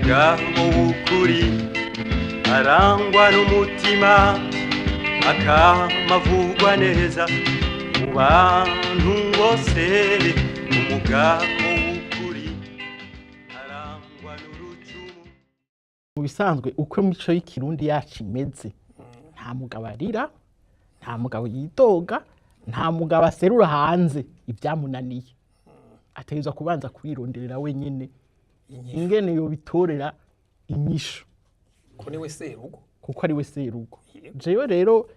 Umugabo w'ukuri arangwa n'umutima, akamavugwa neza mu bantu bose. Umugabo w'ukuri arangwa n'urucumu. Mu bisanzwe, uko imico y'Ikirundi yacu imeze, nta mugabo arira, nta mugabo yidoga, nta mugabo aserura hanze ibyamunaniye. Ategerezwa kubanza kwironderera wenyine ingene yobitorera inyishu. Ko niwe serugo. Kuko ari we serugo. Jewe rero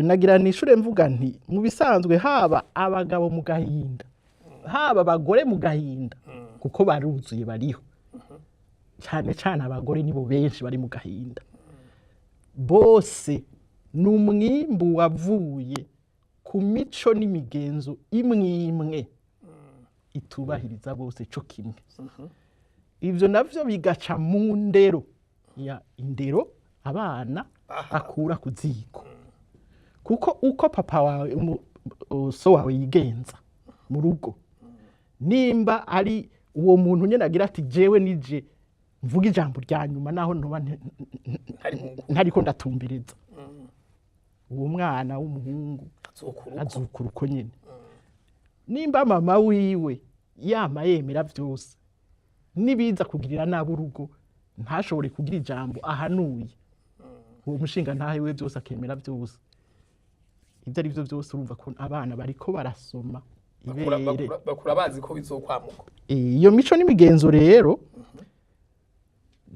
nagira nishure mvuga nti mu bisanzwe, haba abagabo mu gahinda, haba abagore mu gahinda, kuko baruzuye, bariho cyane cyane abagore nibo benshi bari mu gahinda, bose ni umwimbu wavuye ku mico n'imigenzo imwe imwe itubahiriza bose co kimwe. Ivyo navyo bigaca mu ndero, ya indero abana akura ku ziko, kuko uko papa wawe, so wawe yigenza mu rugo, nimba ari uwo muntu nyene agira ati: "Jewe nije mvuga ijambo rya nyuma naho ntoba ntariko ndatumbiriza", uwo mwana w'umuhungu azokura uko. Azukura uko nyene. Nimba mama wiwe yama yemera vyose, nibiza kugirira nabi urugo ntashobore kugira ijambo ahanuye uwo mushinga ntahe we, byose akemera byose, ibyo ari byo byose, urumva ko abana bariko barasoma ibere. Bakura bazi ko bizokwamuka. Iyo mico n'imigenzo rero,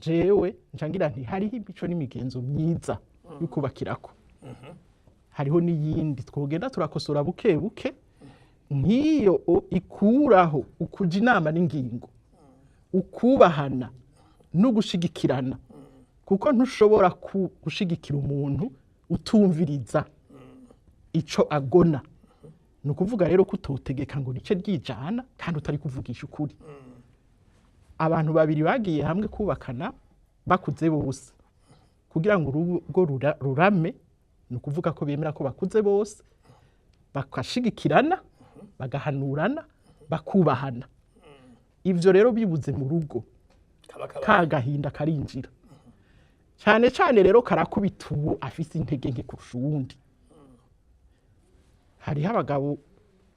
jewe nca ngira nti hariho imico n'imigenzo myiza yo kubakirako, hariho n'iyindi twogenda turakosora buke buke, nk'iyo ikuraho ukuja inama n'ingingo, ukubahana no gushigikirana, kuko ntushobora gushigikira umuntu utumviriza ico agona. Ni ukuvuga rero ko utotegeka ngo nice ryijana kandi utari kuvugisha ukuri. Abantu babiri bagiye hamwe kubakana bakuze bose, kugira ngo urugo rurame, ni ukuvuga ko bemera ko bakuze bose, bakashigikirana, bagahanurana, bakubahana. Ivyo rero bibuze mu rugo, kaba kaba. Ka gahinda karinjira cyane cyane. Rero karakubita uwo afise intege nke kurusha uwundi. Hariho abagabo,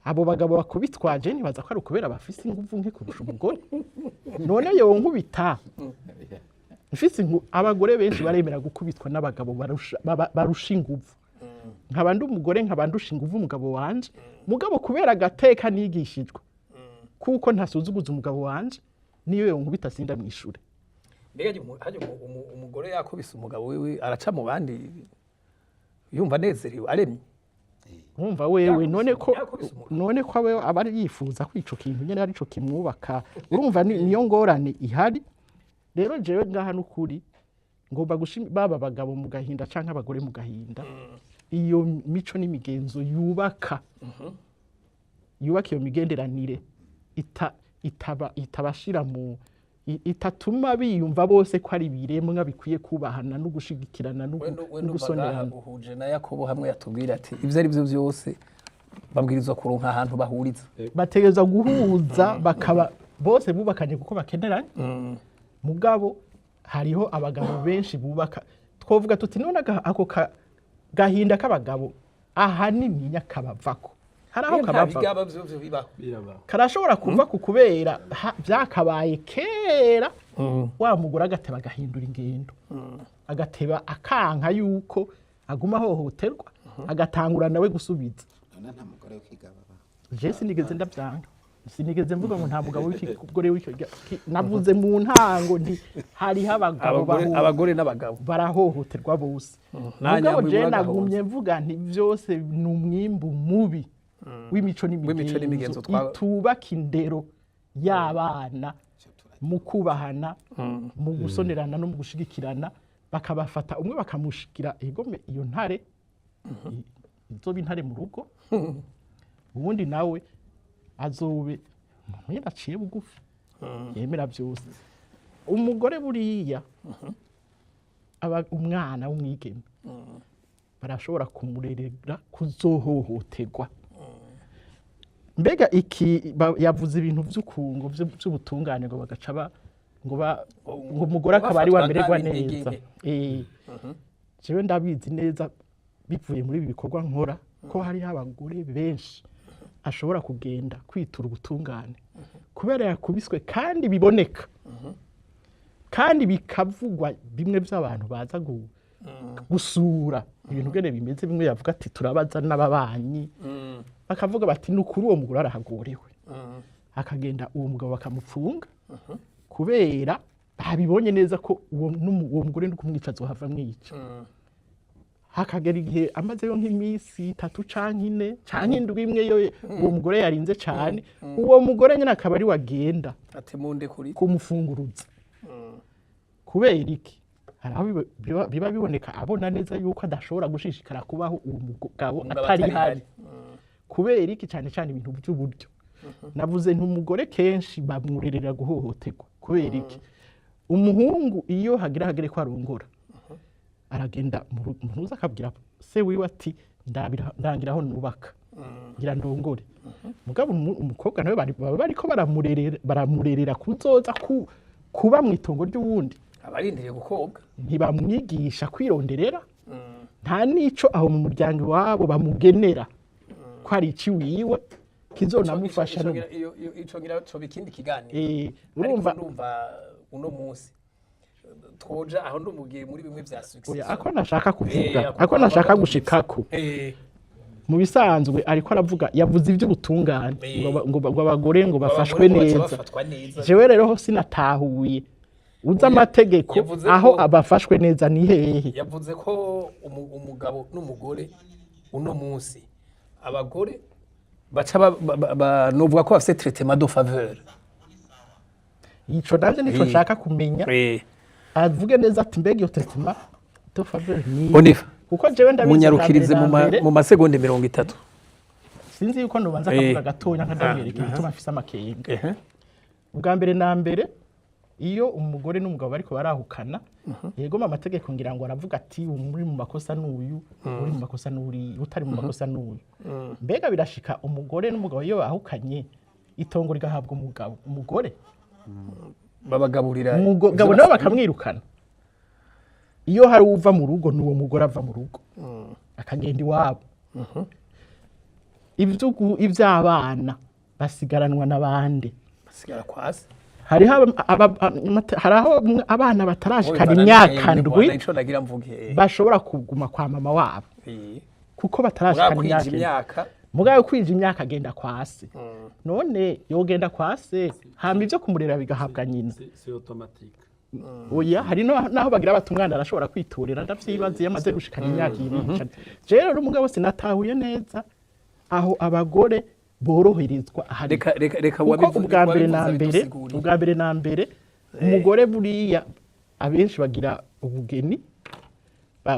abo bagabo bakubitwa, je nibaza ko ari ukubera bafise inguvu nke kurusha umugore. None yonkubita mfise abagore benshi baremera gukubitwa n'abagabo barusha inguvu. Nkaba ndi umugore, nkaba ndusha inguvu umugabo wanje, mugabo kubera agateka nigishijwe, kuko ntasuzuguza umugabo wanje, niyo yonkubita sinda mwishure. Mbega harya umugore yakubise umugabo wiwe, araca mu bandi yumva anezerewe, aremye? Nkumva wewe none ko Yakubise umugabo. None ko abe aba yifuza ko ico kintu nyene arico kimwubaka. Urumva niyo ngorane ihari. Rero jewe ngaha n'ukuri ngomba gushima baba abagabo mu gahinda canke abagore mu gahinda, iyo mico n'imigenzo yubaka iyo migenderanire itaba itabashira mu itatuma biyumva bose ko ari ibiremwa bikwiye kubahana no gushigikirana no We no ndumva ngaha gusonerana. Uhuje na Yakobo hamwe yatubwira ati ibyo ari byo byose babwirizwa kuronka ahantu bahuriza. Bategerezwa guhuza, bakaba bose bubakanye kuko bakeneranye. Mugabo hariho abagabo benshi bubaka, twovuga tuti none ako gahinda k'abagabo ahanini nyakabavako, hari aho Nta kabava. bigaba vyo bibaho. Birabaho. Karashobora kuva ku kubera vyakabaye kera, wa mugore agateba agahindura ingendo, agateba akanka yuko aguma ahohoterwa, agatangura nawe gusubiza. None nta mugore w'ikigaba abaho? Je sinigeze ndavyanga, sinigeze mvuga ngo nta mugabo w'ikigore navuze mu ntango nti hariho abagabo Abagore, abagore n'abagabo barahohoterwa bose. Nta Mugabo nyambo je ibura nagumye mvuga nti vyose ni umwimbu mubi w'imico W'imico n'imigenzo n'imigenzo itubaka indero y'abana mu kubahana, mu gusonerana no mu gushigikirana, bakabafata umwe bakamushigira igome iyo ntare izoba intare mu rugo, ubundi nawe azobe umuntu nyene aciye bugufi yemera byose. Umugore buriya aba umwana w'umwigeme barashobora kumurerera kuzohohoterwa. Mbega iki yavuze ibintu vy'ukungo vy'ubutungane ngo bagaca ngo umugore akaba ari Bafatwa wamererwa nk'ab'intege neza. nke. Jewe ndabizi neza, bivuye muri ibi bikorwa nkora, ko hariho abagore benshi ashobora kugenda kwitura ubutungane kubera yakubiswe, kandi biboneka kandi bikavugwa, bimwe by'abantu baza gusura ibintu ngene bimeze. Bimwe yavuga ati turabaza n'ababanyi, bakavuga bati ni ukuri uwo mugore arahagorewe. Akagenda, uwo mugabo bakamupfunga kubera babibonye neza ko uwo mugore no kumwica azohava amwica. Hakagera igihe amazeyo nk'iminsi 3 canke 4 canke 7 yo uwo mugore yarinze cane, uwo mugore nyine akaba ari wagenda ati munde kuri kumufunguruza. Kubera iki? Hari aho biba biboneka, abona neza yuko adashobora gushishikara kubaho uwo mugabo Umugabo atari atari hari. hari. Kubera iki? Cyane cyane ibintu by'uburyo. Navuze nti umugore kenshi bamwurerera guhohoterwa. Kubera iki? Umuhungu iyo hagira hagere ko arongora, aragenda mu ntuza, akabwira se wiwe ati ndabira, ndangiraho nubaka, ngira ndongore. Mugabo umukobwa nawe baba bariko baramurerera kuzoza kuba mu itongo ry'uwundi. Abarindiriye gukobwa. Ntibamwigisha kwironderera, nta n'ico aho mu muryango iwabo bamugenera ko ari ici wiwe kizonamufasha. Ico ngira coba ikindi kiganiro. Urumva. Ariko ndumva uno munsi twoja aho ndumugiye muri bimwe vya success. Oya, ako nashaka kuvuga, ako ako nashaka ako gushikako, mu bisanzwe ariko aravuga, yavuze iby'ubutungane, ngo abagore ngo bafashwe Abagore ngo baca neza. bafatwa neza. Jewe rero ho sinatahuye uzi Oya, amategeko yavuze aho abafashwe neza ni hehe? Yavuze ko umugabo n'umugore uno munsi abagore baca novuga ko bafise traitement de faveur. Ico navyo nico nshaka kumenya, avuge neza ati mbega iyo traitement de faveur ni Onifa, kuko jewe ndabizi munyarukirize bwa mu mbere na mbere, mu masegonde 30. Sinzi yuko nobanza akavuga gatonya nkadamwereka igituma afise amakenga. Ubwa mbere na mbere, iyo umugore n'umugabo bariko barahukana, yego, mu amategeko ngira ngo aravuga ati uri mu makosa n'uyu, uri mu makosa n'uri, utari mu makosa n'uyu. Mbega birashika umugore n'umugabo iyo bahukanye, itongo rigahabwa umugabo, umugore babagaburira umugabo nabo bakamwirukana? Iyo hari uva mu rugo, n'uwo mugore ava mu rugo akagenda iwabo, ivy'abana basigaranwa n'abandi? Basigara kwasi. Hariho hari aho abana batarashikana imyaka 7 Ico nagira mvuge. bashobora kuguma kwa mama wabo kuko batarashikana Urakwije imyaka 7. imyaka. Mugabo kwija imyaka agenda kwa se. None yogenda kwa se, hama ivyo kumurera bigahabwa nyina? C'est automatique. Oya, hari naho bagira bati umwana arashobora kwitorera. Ndavyibaza iyo amaze gushikana imyaka 2. Jewe rero umugabo sinatahuye neza aho abagore boroherezwa ahari. Reka Kuko ubwa mbere na wabivuze mbere, bidusigurire. ubwa mbere na mbere, umugore buriya abenshi bagira ubugeni,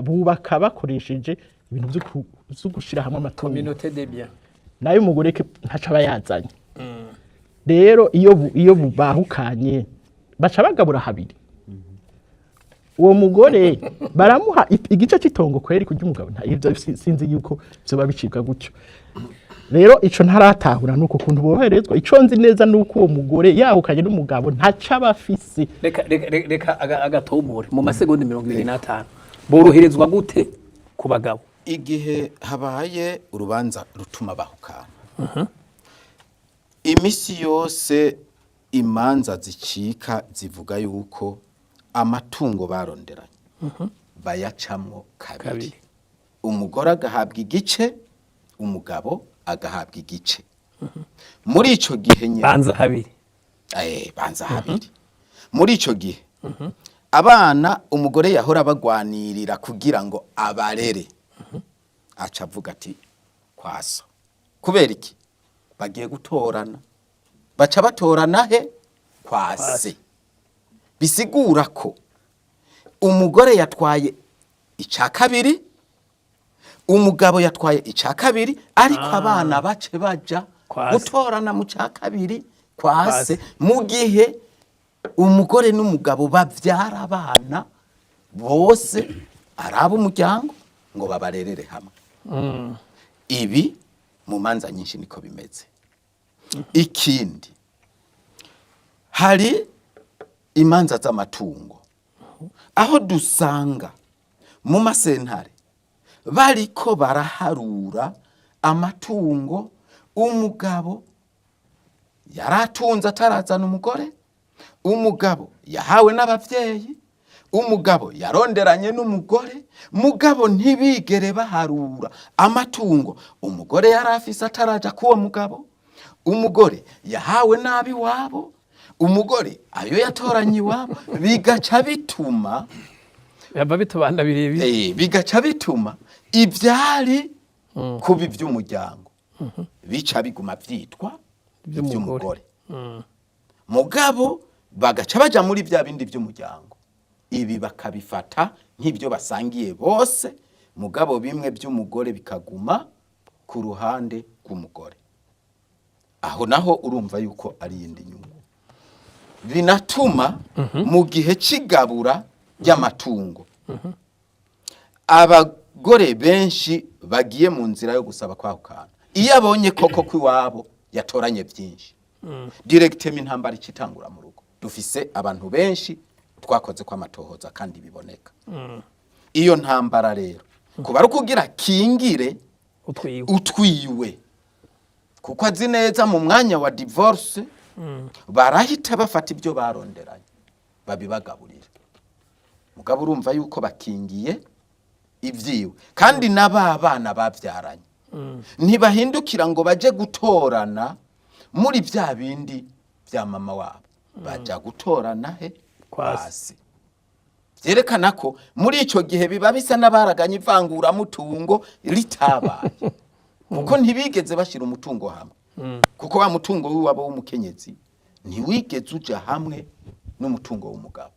bubaka bakoresheje ibintu vyo gushira hamwe amatungo. Communauté des biens. Nayo umugore ntaco aba yazanye. Rero iyo bahukanye, baca bagabura habiri. Uwo mugore baramuha igice cy'itongo kweri kurya umugabo ivyo sinzi yuko vyoba bicibwa gutyo. Rero ico ntaratahura nuko kuntu boroherezwa. Ico nzi neza nuko uwo mugore yahukanye n'umugabo ntaco aba afise. Reka agatomore mu masegonda 25, boroherezwa gute ku bagabo? Igihe habaye urubanza rutuma bahukana, imisi yose imanza zicika zivuga yuko amatungo baronderanye bayacamwo kabiri. Kabiri. Umugore agahabwa igice, umugabo agahabwa igice. Muri ico gihe nyine Banza habiri. Banza habiri. Muri ico gihe abana umugore yahora bagwanirira kugira ngo abarere, aca avuga ati kwaso. Kubera iki? Bagiye gutorana, baca batorana he? Kwase. Bisigura ko umugore yatwaye ica kabiri, umugabo yatwaye ica kabiri, ariko abana bace baja Kwase. gutorana mu ca kabiri kwase, Kwase. mu gihe umugore n'umugabo bavyara abana bose ari ab'umuryango ngo babarerere hamwe. Ibi mu manza nyinshi niko bimeze. Ikindi, hari Imanza z'amatungo, aho dusanga mu masentare bariko baraharura amatungo umugabo yaratunze atarazana umugore, umugabo yahawe n'abavyeyi, umugabo yaronderanye n'umugore, mugabo ntibigere baharura amatungo umugore yari afise ataraja k'uwo mugabo, umugore yahawe nabi iwabo, umugore ayo yatoranye iwabo, bigaca bituma Biba bitubana birebire. Bigaca bituma ivyari kuba ivy'umuryango bica biguma vyitwa Ivy'umugore. ivy'umugore, mugabo bagaca baja muri vya bindi vy'umuryango, ibi bakabifata nk'ibyo basangiye bose, mugabo bimwe by'umugore bikaguma ku ruhande rw'umugore. Aho naho urumva yuko ari iyindi nyungu. Binatuma mu gihe c'igabura ry'amatungo abagore benshi bagiye mu nzira yo gusaba kwahukana, iyo abonye koko ko iwabo yatoranye byinshi, directement intambara icitangura mu rugo. Dufise abantu benshi twakoze ko amatohoza kandi biboneka. Iyo ntambara rero kuba ari ukugira kingire utwiwe, utwiwe, kuko azi neza mu mwanya wa divorce barahita bafata ibyo baronderanye babibagaburira. Mugabo urumva yuko bakingiye ibyiwe, kandi n'aba bana babyaranye ntibahindukira ngo baje gutorana muri bya bindi bya mama wabo, bajya gutorana he? Kwasi. Hasi. Byerekana ko muri icyo gihe biba bisa n'abaraganye ivanguramutungo ritabaye, kuko ntibigeze bashyira umutungo hamwe, kuko wa mutungo w'iwabo w'umukenyezi ntiwigeze uja hamwe n'umutungo w'umugabo,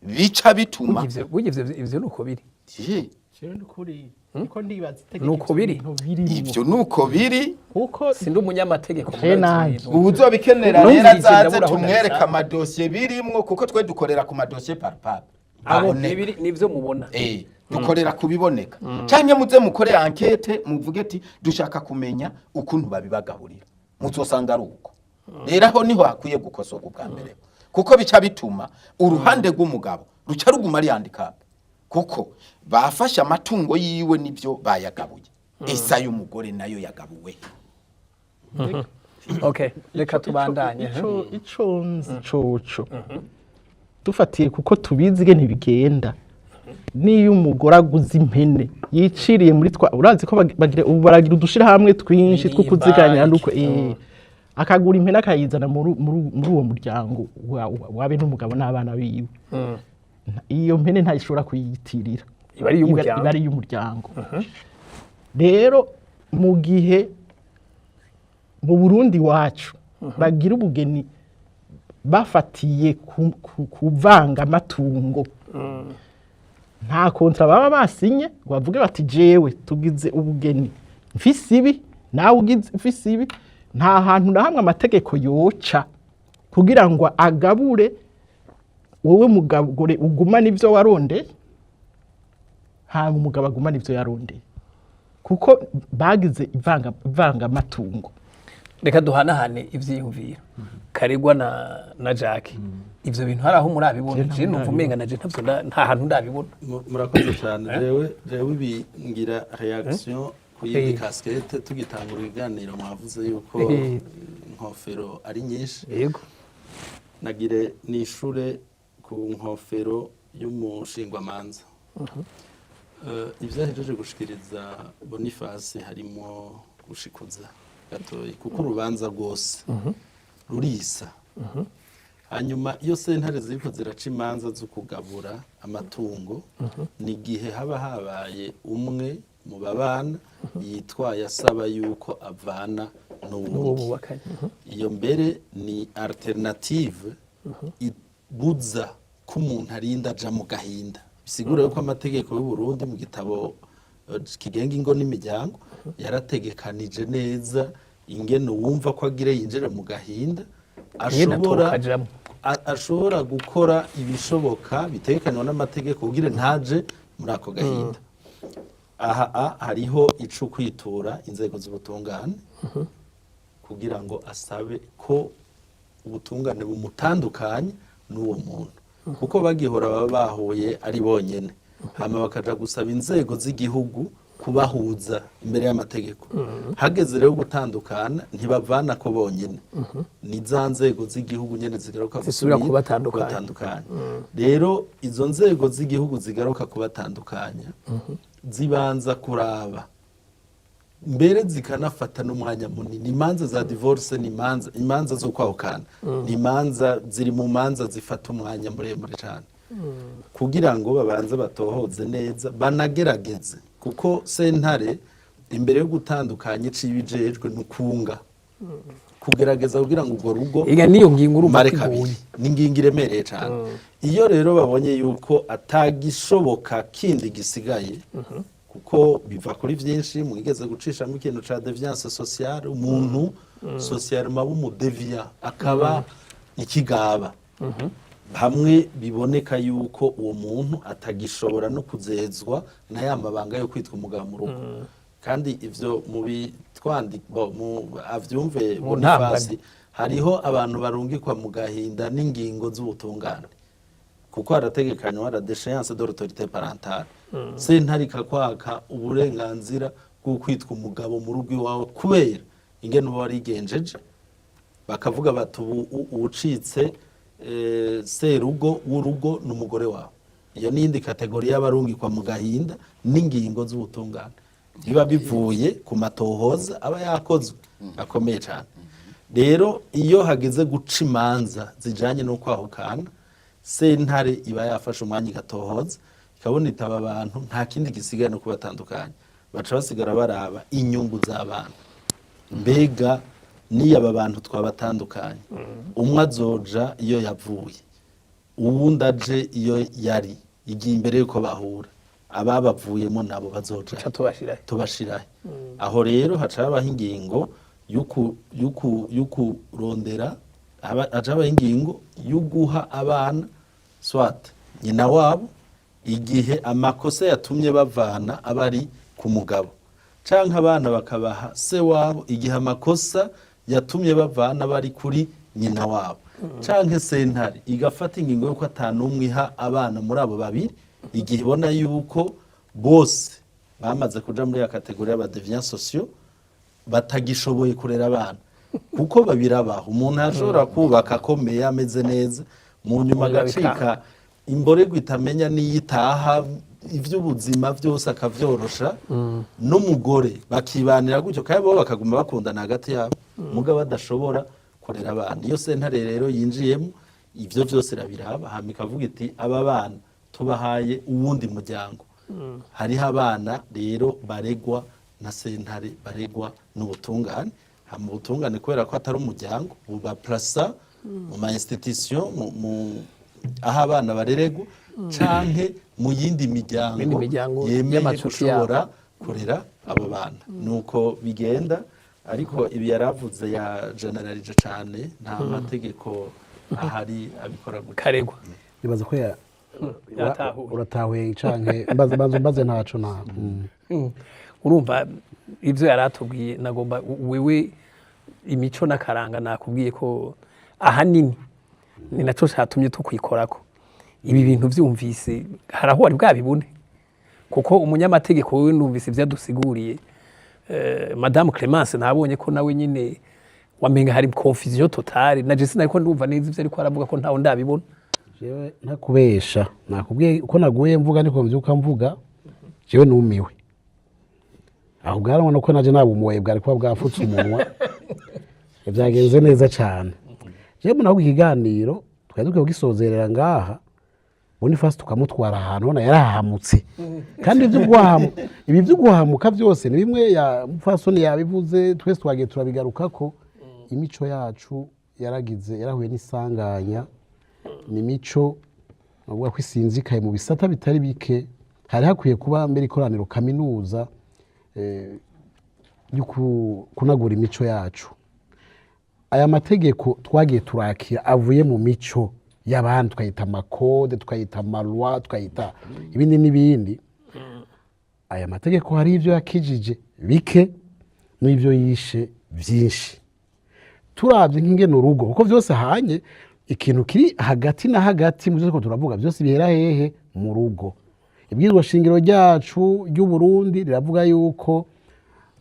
bica bituma Burya ivyo nuko biri. Ye, Jewe nukuri niko ndibaza itegeko Nuko biri. ibintu birimwo. Ibyo nuko biri. Kuko Sindi umunyamategeko. Je nanje. Uwuzobikenera rero Numvise azaze ndabura aho tumwereke ndabishaka. amadosiye birimwo, kuko twe dukorera ku madosiye palpable Abo aboneka. nibyo mubona. Dukorera kubiboneka, canke muze mukore enquête, muvuge ati dushaka kumenya ukuntu babibagaburira, muzosanga ari uko. Rero aho niho hakwiye gukosorwa ubwa mbere, kuko bica bituma uruhande rw'umugabo ruca ruguma ari handicap, kuko bafashe amatungo yiwe nibyo bayagabuye, esa y'umugore nayo yagabuwe? Okay, reka tubandanye. Ico nzi coco, dufatiye kuko tubizi ingene ntibigenda, niyo umugore aguze impene yiciriye muri twa, urazi ko bagira ubu baragira udushirahamwe twinshi two kuziganya, nuko akagura impene akayizana muri uwo muryango wabe n'umugabo n'abana biwe, iyo mpene ntayishobora kuyiyitirira. Iba ari iy'umuryango. Iba ari iy'umuryango. Rero mu gihe mu Burundi wacu bagira ubugeni bafatiye kuvanga amatungo, nta contrat baba basinye ngo bavuge bati jewe tugize ubugeni mfise ibi, nawe ugize mfise ibi. Nta hantu na hamwe amategeko yoca kugira ngo agabure, wowe mugore ugumane ibyo warondeye, hanyuma umugabo agumane ibyo yarondeye, kuko bagize ivangamatungo. Reka duhanahane ivyiyumviro, Karegwa na Jacques. Ivyo bintu hari aho murabibona? Je numva umenga naje ntavyo nta hantu ndabibona. Murakoze cyane. Jewe ibi ngira réaction ku yindi casquette. Tugitangura ibiganiro mwavuze yuko inkofero ari nyinshi. Nagire nishure ku nkofero y'umushingwamanza. Ivyo ahejeje gushikiriza Boniface harimo gushikuza gatoyi, kuko urubanza rwose rurisa. Hanyuma iyo sentare ziriko ziraca imanza zo kugabura amatungo, ni igihe haba habaye umwe mu babana yitwaye asaba yuko avana n'uwo n'uwundi. Bubakanye. Iyo mbere ni alternative ibuza ko umuntu arinda aja mu gahinda. Bisigura yuko amategeko y'u Burundi mu gitabo kigenga ingo n'imiryango yarategekanije neza ingene uwumva ko agire yinjire mu gahinda Ingene ashobora atokajamwo. Ashobora gukora ibishoboka bitegekanywa n'amategeko kugira ntaje muri ako gahinda. Aha hariho ico kwitura inzego z'ubutungane kugira ngo asabe ko ubutungane bumutandukanye. n'uwo muntu, kuko bagihora baba bahuye ari bonyene, hama bakaja gusaba inzego z'igihugu kubahuza imbere y'amategeko. Hageze rero gutandukana, ntibavana ko bonyene, ni za nzego z'igihugu nyene zigaruka Zisubira gusubira kubatandukanya. Kubatandukanya. Rero izo nzego z'igihugu zigaruka kubatandukanya zibanza kuraba mbere, zikanafata n'umwanya munini. Imanza za divorce ni imanza zo kwahukana, ni imanza ziri mu manza zifata umwanya muremure cyane, kugira ngo babanze batohoze neza, banagerageze, kuko sentare imbere yo gutandukanya ico ibijejwe ni ukunga, kugerageza kugira ngo urwo rugo Ega niyo ngingo urumva mare ko kabiri. igoye. Ni ingingo iremereye cyane. Iyo rero babonye yuko atagishoboka kindi gisigaye, kuko biva kuri byinshi, mwigeze gucishamo ikintu ca déviance sociale, umuntu socialement aba umu déviant, akaba ikigaba, hamwe biboneka yuko uwo muntu atagishobora no kuzezwa na ya mabanga yo kwitwa umugabo mu rugo. Kandi ivyo mu bitwandi mu avyumve Mu Boniface, ntambamyi. hariho abantu barungikwa mu gahinda n'ingingo z'ubutungane, kuko harategekanywa la déchéance de l'autorité parentale. Sentare ikakwaka uburenganzira bwo kwitwa umugabo mu rugo iwawe kubera ingene uba warigenjeje, bakavuga bati ubu uwucitse serugo w'urugo ni umugore wawe. Iyo ni iyindi catégorie y'abarungikwa mu gahinda n'ingingo z'ubutungane, biba bivuye ku matohoza aba yakozwe akomeye cyane. Rero iyo hageze guca imanza zijanye no kwahukana, sentare iba yafashe umwanya igatohoza, ikabona itaba abantu nta kindi gisigaye no kubatandukanya. Baca basigara baraba inyungu z'abana: mbega niyo aba bantu twabatandukanye, umwe azoja iyo yavuye, uwundi aje iyo yari igiye imbere yuko bahura, ababavuyemo nabo bazoja Tuca tubashirahe? Tubashirahe? Aho rero haca habaho ingingo y'ukurondera, haca habaho ingingo yo guha abana soit nyina wabo igihe amakosa yatumye bavana aba ari ku mugabo, canke abana bakabaha se wabo igihe amakosa yatumye bavana bari kuri nyina wabo, canke sentare igafata ingingo yuko atanumwe iha abana muri abo babiri igihe ibona yuko bose bamaze kuja muri ya catégorie y'aba déviants sociaux, batagishoboye kurera abana. Kuko babirabaho, umuntu ashobora kubaka akomeye, ameze neza, mu nyuma Nyuma agacika imborerwa, itamenya n'iyo itaha, iby'ubuzima byose akavyorosha, n'umugore bakibanira gutyo, kandi bo bakaguma bakundana hagati yabo, mugabo badashobora kurera abana. Iyo sentare rero yinjiyemo, ibyo byose irabiraba, hama ikavuga iti aba bana tubahaye uwundi muryango. Hariho abana rero baregwa na sentare, baregwa n'ubutungane. Hama ubutungane, kubera ko atari umuryango, bubaplasa mu ma institution, aho abana bareregwa, canke mu yindi miryango Yindi miryango yemeye y'amacuti yabo. gushobora kurera abo bana. Nuko bigenda. Ariko ibi yaravuze ya generalije cane, nta mategeko ahari abikora gutya. Karegwa. Nibaza ko Yatahuye. Uratahuye canke mbaze ntaco na. Urumva ibyo yari atubwiye, nagomba wewe imico n'akaranga, nakubwiye ko ahanini ni nacyo cyatumye tukwikorako ibi bintu. Byumvise hari aho wari bwabibone, kuko umunyamategeko wewe numvise ibyo adusiguriye. Madamu Clemence nabonye ko nawe nyine wamenga hari confusion totale, na je sinariko ndumva neza ivyo ariko aravuga, ko ntawe ndabibona. Jewe ntakubesha, nakubwiye uko naguye mvuga niko mvyuka mvuga. Jewe numiwe aho bwarabona ko naje nabumuye, bwari kuba bwafutse umunwa. Byagenze neza cyane. Jewe mbona ahubwo ikiganiro twari dukwiye kugisozerera ngaha, Boniface tukamutwara ahantu ubona yarahamutse. Kandi ibi byo guhamuka byose ni bimwe ya mupfasoni yabivuze, twese twagiye turabigarukako. Imico yacu yaragize, yarahuye n'isanganya. Ni imico navuga ko isinzikaye mu bisata bitari bike. Hari hakwiye kuba mbere ikoraniro kaminuza ryo kunagura imico yacu. Aya mategeko twagiye turakira avuye mu mico y'abandi, tukayita ama codes, tukayita ama lois, tukayita ibindi n'ibindi. Aya mategeko hari ibyo yakijije bike n'ibyo yishe byinshi. Turabye nk'ingene urugo, kuko byose hanye Ikintu kiri hagati na hagati mu byo turiko turavuga byose bihera hehe? Mu rugo. Ibwirizwa shingiro ryacu ry'u Burundi riravuga yuko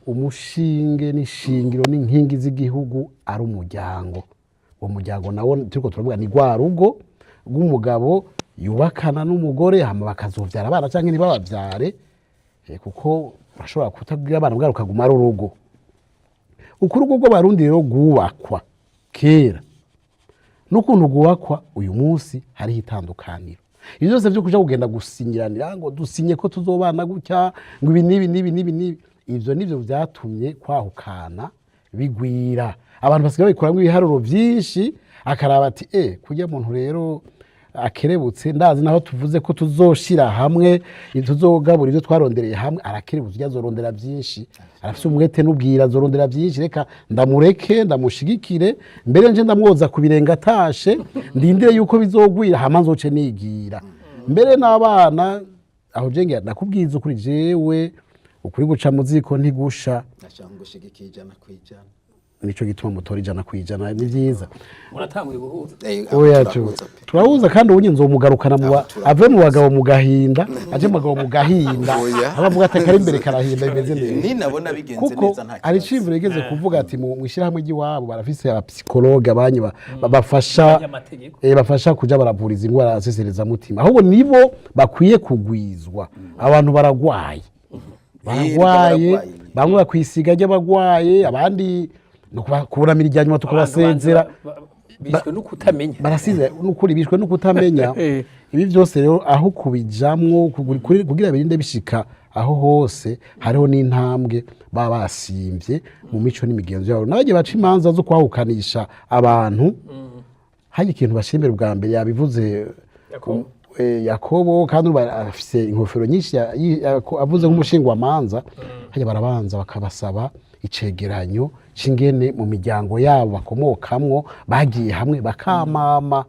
umushinge n'ishingiro n'inkingi z'igihugu ari umuryango. Uwo muryango nawo turiko turavuga ni rwa rugo rw'umugabo yubakana n'umugore, hama bakazovyara abana canke ntibabavyare, kuko bashobora kutagira abana bwabo rukaguma ari urugo. Uko urugo rw'Abarundi rero rwubakwa kera n'ukuntu rwubakwa uyu munsi hariho itandukaniro. Ibyo byose byo kuja kugenda gusinyiranira ngo dusinye ko tuzobana gutya, ngo ibi n'ibi n'ibi n'ibi n'ibi, ivyo nivyo vyatumye kwahukana bigwira. Abantu basigaye babikoramwo ibiharuro vyinshi, akaraba ati kurya muntu rero akerebutse, ndazi naho tuvuze ko tuzoshira hamwe, tuzogabura ibyo twarondereye hamwe, arakerebutse, ujya azorondera byinshi, arafise umwete n'ubwira, azorondera byinshi, reka ndamureke ndamushigikire, mbere nje ndamwoza ku birenge atashe, ndindire yuko bizogwira, hama nzoce nigira mbere n'abana. Aho je ngira nakubwiza ukuri, jewe ukuri guca mu ziko ntigusha. Ndashaka ngushigikiye 100%. Nico gituma mutora 100%, ni vyiza. Muratanguye guhuza. Oya, turahuza pe. Turahuza kandi ubu nzomugarukana mu Turahuza. ave mu bagabo mu gahinda aje mu bagabo mu gahinda. Oya. Aho bavuga ati akari imbere karahinda, bimeze neza. Ninabona bigenze Kuko neza nta hari kibazo. iciyumviro yigeze kuvuga ati mu ishyirahamwe ry'iwabo barafise abapsikologe abanyu bafasha Abanyamategeko. Bafasha kuja baravuriza ingwara nseserezamutima. Ahubwo nibo bakwiye kugwizwa. Abantu baragwaye, baragwaye. Baragwaye. Bamwe bakwisiga ry'abagwaye, abandi ni kuburamira irya nyuma tukabasezera. Bishwe no kutamenya. Barasize nukuri, bishwe no kutamenya. Ibi byose rero aho kubijamwo kugira birinde bishika aho hose, hariho n'intambwe baba basimvye mu mico n'imigenzo yabo. N'abagiye baca imanza zo kwahukanisha abantu, hari ikintu bashimira ubwa mbere yabivuze. Yakobo. Yakobo, kandi urumva afise inkofero nyinshi, avuze nk'umushingwamanza. Hajya barabanza bakabasaba icegeranyo c'ingene mu miryango yabo bakomokamwo bagiye hamwe bakamama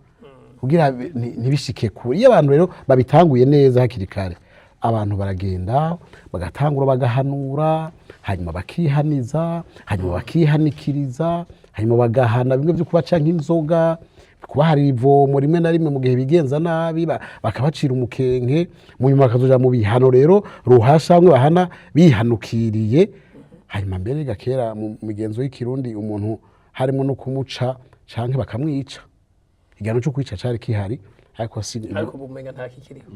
kugira ntibishike kure. Iyo abantu rero babitanguye neza hakiri kare, abantu baragenda bagatangura bagahanura, hanyuma bakihaniza, hanyuma bakihanikiriza, hanyuma bagahana bimwe byo kubaca nk'inzoga, kubaharira ivomo rimwe na rimwe mu gihe bigenza nabi, bakabacira umukenke, mu nyuma bakazoja mu bihano rero ruhasha, bamwe bahana bihanukiriye. Hanyuma mbere gakera mu migenzo y'ikirundi umuntu harimo no kumuca canke bakamwica, igihano cyo kwica cari kihari, ariko si Ariko bumenga nta kikiriho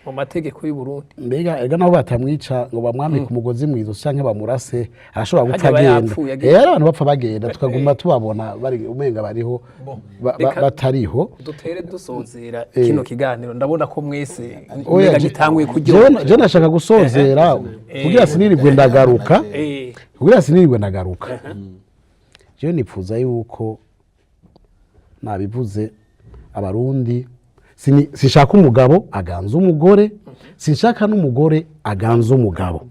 mu mategeko y'u Burundi. Mbega erega naho batamwica ngo bamwambike umugozi mwizosi canke bamurase, arashobora gupfa Harya aba agenda. yapfuye agenda. Hari abantu bapfa bagenda, tukaguma tubabona bari umenga bariho Reka batariho. Dutere dusozera kino kiganiro, ndabona ko mwese Oya, umenga gitanguye kuryoha. Je nashaka gusozera kugira sinirirwe ndagaruka. Kugira sinirirwe ndagaruka, jewe nipfuza yuko nabivuze, Abarundi sinshaka umugabo aganza umugore, sinshaka n'umugore aganza umugabo.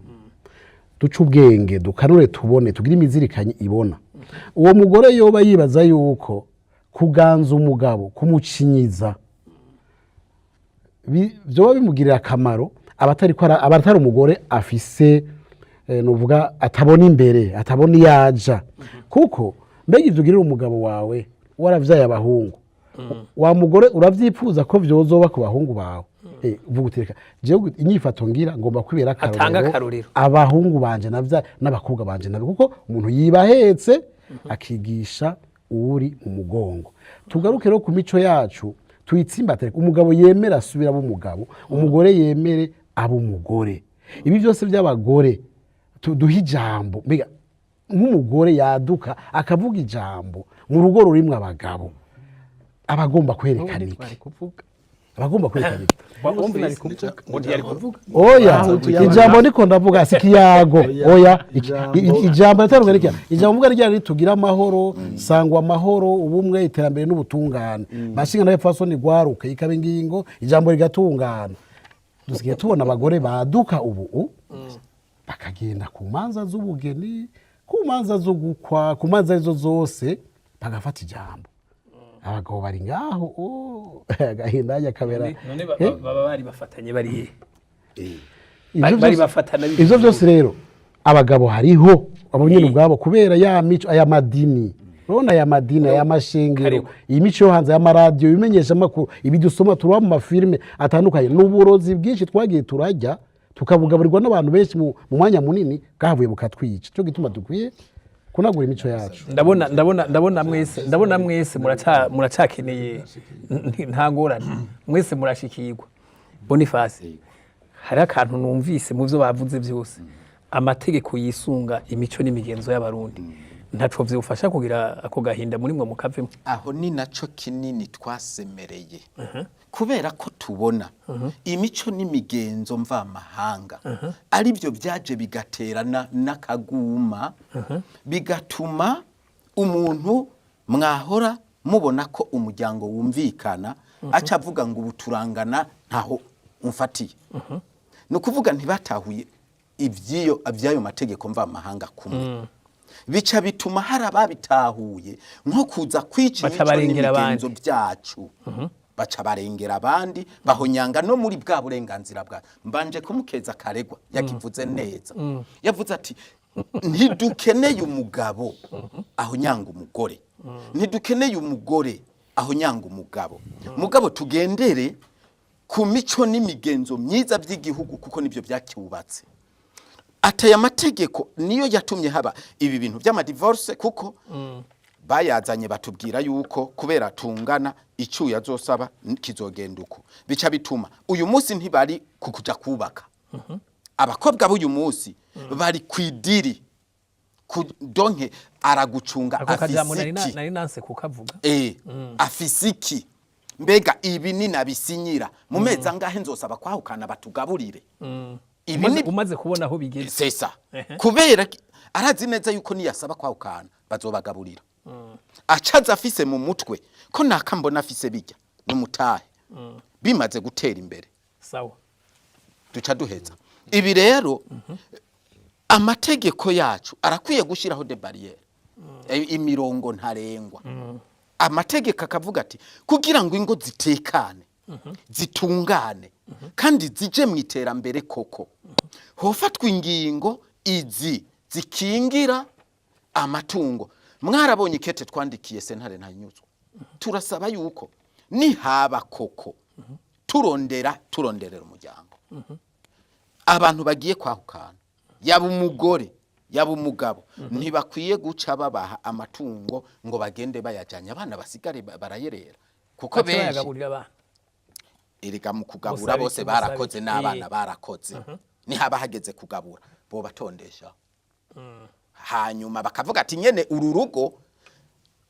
Duce ubwenge, dukanure, tubone, tugire imizirikanye ibona. Uwo mugore yoba yibaza yuko kuganza umugabo, kumucinyiza, vyoba bimugirira akamaro, aba atari umugore afise, nuvuga atabona imbere, atabona iyaja. Kuko mbega ivyo ugirira umugabo wawe waravyaye abahungu, wa mugore uravyipfuza ko vyozoba ku bahungu bawe? Uvuga uti reka jewe inyifato ngira ngomba kwibera Atanga akarorero akarorero. abahungu banje navya n'abakobwa banje navyo, kuko umuntu yiba ahetse akigisha uri mu mugongo. Tugaruke rero ku mico yacu, tuyitsimbatire. Umugabo yemere asubire abe umugabo, umugore yemere abe umugore. Ibi byose by'abagore duhe ijambo. Mbega nk'umugore yaduka akavuga ijambo mu rugo rurimwo abagabo, aba agomba kwerekana Ubundi iki? twari kuvuga. Aba agomba kwerekana iki? Wumvise ngo ntiyari kuvuga. Oya, Ahutuye ijambo niko ndavuga si kiyago. Oya, Ijambo. Ijambo ritandukanye n'ikiyago. Ijambo mvuga ryari ritugira amahoro, sangwa amahoro, ubumwe, iterambere n'ubutungane. Bashinga nawe fasoni gwaruke ikaba ingingo, ijambo rigatungana. Dusigaye tubona abagore baduka ubu bakagenda ku manza z'ubugeni, ku manza zo gukwa, ku manza izo zose bagafata ijambo. Abagabo bari ngaho, oh, agahinda hajya kabera. None baba bari bafatanye bari he? Ivyo Bari vyose- bafatana ivyo byose rero abagabo hariho abo nyine ubwabo kubera ya mico, aya madini. Urabona aya madini, aya mashengero, Karibu. iyi mico yo hanze, y'amaradiyo, ibimenyesha amakuru, ibi dusoma, tuba mu mafilime atandukanye, ni uburozi bwinshi twagiye turajya, tukabugaburirwa n'abantu benshi mu mwanya munini, bwahavuye bukatwica. Cyo gituma dukwiye kunagura imico yacu. Ndabona mwese muracakeneye, nta ngorane, mwese murashikirwa. Boniface, hari akantu numvise mu byo bavuze byose, amategeko yisunga imico n'imigenzo y'Abarundi, ntaco vyofasha kugira ako gahinda muri mwe mukavemo? Aho ni naco kinini twasemereye, kubera ko tubona imico n'imigenzo mvamahanga ari byo byaje bigaterana n'akaguma, bigatuma umuntu mwahora mubona ko umuryango wumvikana aca avuga ngo ubu turangana, ntaho umfatiye. Ni ukuvuga ntibatahuye iby'iyo by'ayo mategeko mvamahanga kumwe, bica bituma hari ababitahuye nko kuza kwica Baca imico barengera n'imigenzo abandi. byacu, baca barengera abandi, bahonyanga no muri bwa burenganzira bwa mbanje kumukeza. Karegwa yakivuze neza, yavuze ati ntidukeneye umugabo ahonyanga umugore, ntidukeneye umugore ahonyanga umugabo, mugabo tugendere ku mico n'imigenzo myiza by'igihugu, kuko nibyo byakiwubatse. Ateye amategeko niyo yatumye haba ibi bintu by'amadivorce, kuko bayazanye batubwira yuko kubera tungana icyuya azosaba kizogenda uko, bica bituma uyu munsi ntibari ku kuja kubaka. Abakobwa b'uyu munsi bari ku idiri donke aragucunga. Ako kajambo nari Afise iki? Nari nanse kukavuga. Afise iki? Mbega ibi ni nabisinyira mu mezi angahe nzosaba kwahukana batugaburire? Ibi ni Umaze kubona aho bigeze. Sesa kubera arazi neza yuko niyasaba kwahukana bazobagaburira, acaza afise mu mutwe ko naka mbona afise bijya n'umutahe bimaze gutera imbere. Sawa. Duca duheza ibi rero, amategeko yacu arakwiye gushyiraho des barrières, imirongo ntarengwa. Amategeko akavuga ati kugira ngo ingo zitekane, zitungane kandi zije mu iterambere koko, hofatwa ingingo izi zikingira amatungo. Mwarabonye ikete twandikiye sentare Ntahinyuzwa, turasaba yuko nihaba koko turondera turonderera umuryango, abantu bagiye kwahukana, yaba umugore yaba umugabo, ntibakwiye guca babaha amatungo ngo bagende bayajyanye, abana basigare barayerera, kuko Baca benshi bayagaburira abana. Erega mu kugabura Musabe bose iki, barakoze musabe iki. n'abana barakoze, nihaba hageze kugabura bo batondesha, hanyuma bakavuga ati nyene uru rugo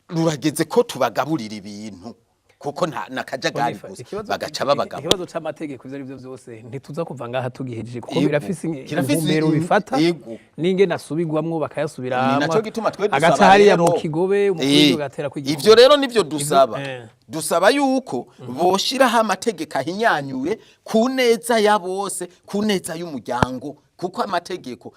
rurageze ko tubagaburira ibintu, kuko nta nakajagari Boniface, gusa bagaca babagabura. Ikibazo c'amategeko, ivyo ari byo byose ntituza kuva ngaha tugihejeje, kuko Yego. birafise Kirafise intumbero bifata yego. n'ingene asubirwamwo bakayasubiramwo, Ni naco gituma twe dusaba agaca hariya rero mu kigobe umukuru w'igihugu agatera kw'igihugu. Ivyo rero nivyo dusaba. Dusaba yuko boshiraho amategeko ahinyanyuye ku neza ya bose, ku neza y'umuryango, kuko amategeko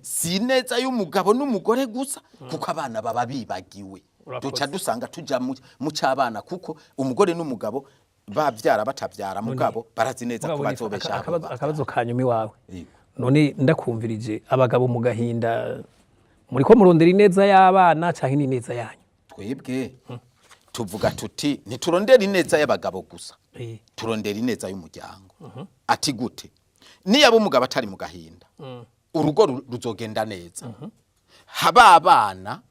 si neza y'umugabo n'umugore gusa, kuko abana baba bibagiwe. Urakoze. Duca dusanga tuja mu c'abana, kuko umugore n'umugabo bavyara batavyara, mugabo barazi neza ko Mugabo Boniface, bazobesha abo bavyara. Akabazo ka nyuma iwawe. Yego. None ndakumvirije, abagabo mu gahinda, muriko murondera ineza y'abana canke n'ineza yanyu? Twebwe tuvuga tuti ntiturondera ineza y'abagabo gusa, turondera ineza y'umuryango. Ati gute? Niyaba umugabo atari mu gahinda, urugo ruzogenda neza, haba abana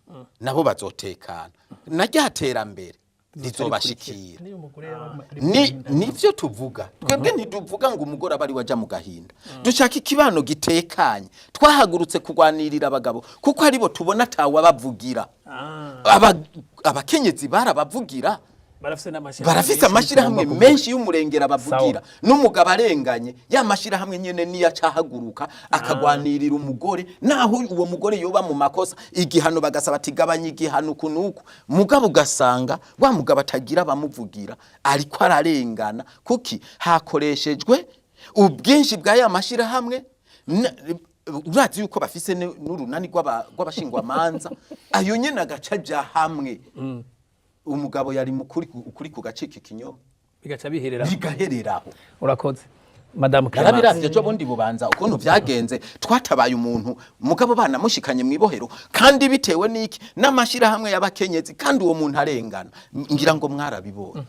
nabo bazotekana, na rya terambere rizobashikira. Niyo umugore yaba ari Ni nivyo tuvuga. Twebwe ntiduvuga ngo umugore aba ari we aja mu gahinda, dushaka ikibano gitekanye. Twahagurutse kurwanirira abagabo kuko aribo tubona atawabavugira. Abakenyezi barabavugira. Barafise n'amashirahamwe Barafise menshi amashirahamwe tugomba kuvuga. menshi y'umurengera bavugira. N'umugabo arenganye, ya mashirahamwe nyene niyo acahaguruka akagwanirira umugore, naho uwo mugore yoba mu makosa, igihano bagasaba ati gabanya igihano uku n'uku. Mugabo ugasanga wa mugabo atagira abamuvugira, ariko ararengana, kuki hakoreshejwe ubwinshi bwa ya mashirahamwe. Urazi yuko bafise n'urunani rw'abashingwamanza, ayo nyene agaca aja hamwe. Umugabo yari mukuri, ukuri kugacika ikinyoma bigaca biherera bigahereraho. Urakoze. Madame Clemence. Narabiravye ejo bundi bubanza ukuntu vyagenze. Twatabaye umuntu, mugabo banamushikanye mw'ibohero, kandi bitewe n'iki? N'amashirahamwe y'abakenyezi, kandi uwo muntu arengana. Ngira ngo mwarabibonye.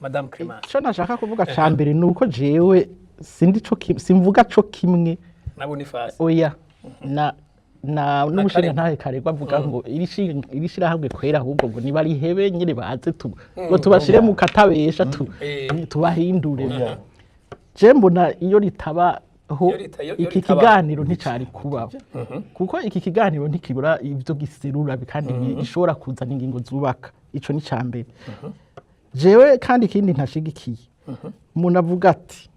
Madame Clemence. Icyo nashaka kuvuga cya mbere ni uko jewe sindi co simvuga co kimwe Na Boniface. Oya, na n'umushinga Karegwa. ntahe Karegwa avuga ngo iri shirahamwe kwera, ahubwo ngo niba rihebe nyine, baze tu ngo tubashire mu katabesha tu tubahindure. Je mbona iyo ritabaho, Iyo iki ritabaho. kiganiro nticari kubaho, kuko iki kiganiro ntikibura ibyo giserura kandi gishobora kuzana ingingo zubaka. Ico ni ca mbere. Jewe kandi ikindi ntashigikiye, umuntu avuga ati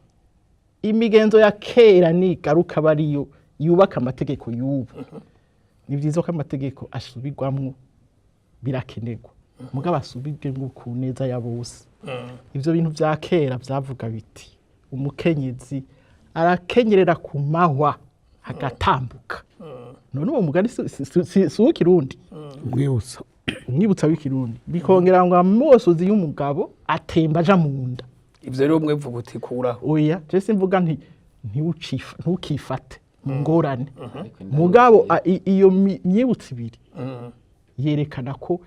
imigenzo ya kera nigaruka aba ariyo yubaka amategeko y'ubu. Ni byiza ko amategeko asubirwamwo, birakenerwa, mugabo asubirwemo ku neza ya bose. Ibyo bintu bya kera byavuga biti umukenyezi arakenyerera ku mahwa agatambuka. None uwo mugani si uw'ikirundi? Umwibutsa. Umwibutsa w'ikirundi. Bikongera ngo amosozi y'umugabo atemba aja mu nda. Ivyo rero mwe vuga uti kuraho. Oya, je simvuga nti ntukifate mu ngorane, mugabo iyo myibutso ibiri yerekana ko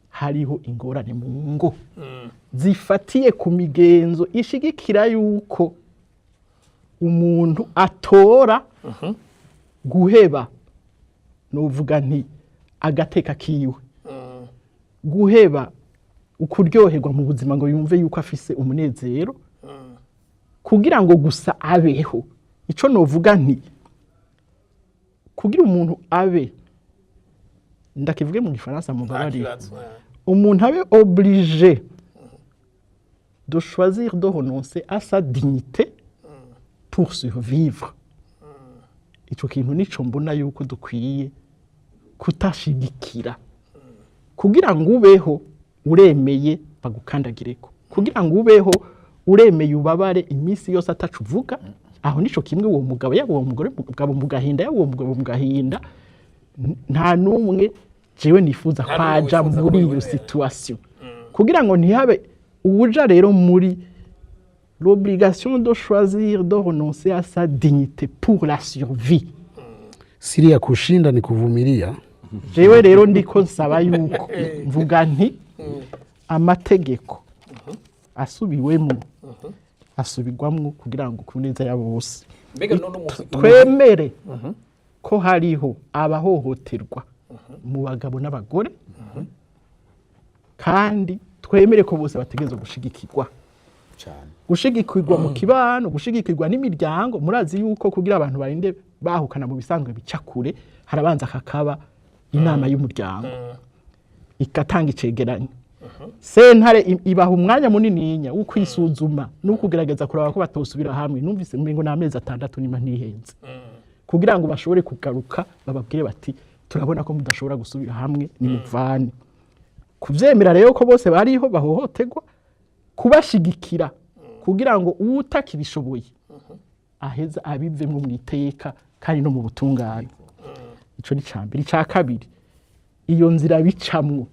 hariho ingorane mu ngo zifatiye ku migenzo ishigikira yuko umuntu atora guheba, nuvuga nti agateka kiwe, guheba ukuryoherwa mu buzima ngo yumve yuko afise umunezero kugira ngo gusa abeho. Ico novuga nti kugira umuntu abe, ndakivuge mu gifaransa, mubabarire, umuntu abe obligé de choisir de renoncer à sa dignité pour survivre, ico kintu nico mbona yuko dukwiye kutashigikira. Kugira ngo ubeho uremeye bagukandagireko, kugira ngo ubeho uremeye ubabare iminsi yose atacu uvuga, aho nico kimwe uwo mugabo yaba uwo mugore mugabo mu gahinda, yaba uwo mugabo mu gahinda, nta n'umwe jewe nifuza Nta n'umwe kwaja wifuza ko muri iyo yibonera. situation, kugira ngo ntihabe uwuja rero muri l'obligation de choisir de renoncer à sa dignité pour la survie. Siri ya kushinda ni kuvumilia. Jewe rero ndiko nsaba yuko, mvuga nti amategeko asubiwemo, asubirwamwo kugira ngo ku neza ya bose. Mbega none umuntu Twemere ko hariho abahohoterwa mu bagabo n'abagore, kandi twemere ko bose bategerezwa gushigikirwa, cyane. Gushigikirwa mu kibano, gushigikirwa n'imiryango. Murazi yuko kugira abantu barinde bahukana, mu bisanzwe bica kure, harabanza kakaba inama y'umuryango igatanga icegeranyo. Sentare ibaha umwanya munininya wo kwisuzuma no kugerageza kuraba ko batosubira hamwe. Numvise umengo ni amezi 6 niba ntihenze, kugira ngo bashobore kugaruka bababwire bati turabona ko mudashobora gusubira hamwe, nimuvane. Kuvyemera rero ko bose bariho bahohoterwa, kubashigikira kugira ngo uwutakibishoboye aheza abivemwo mu iteka kandi no mu butungane. Ico ni ca mbere. Ica kabiri, iyo nzira bicamwo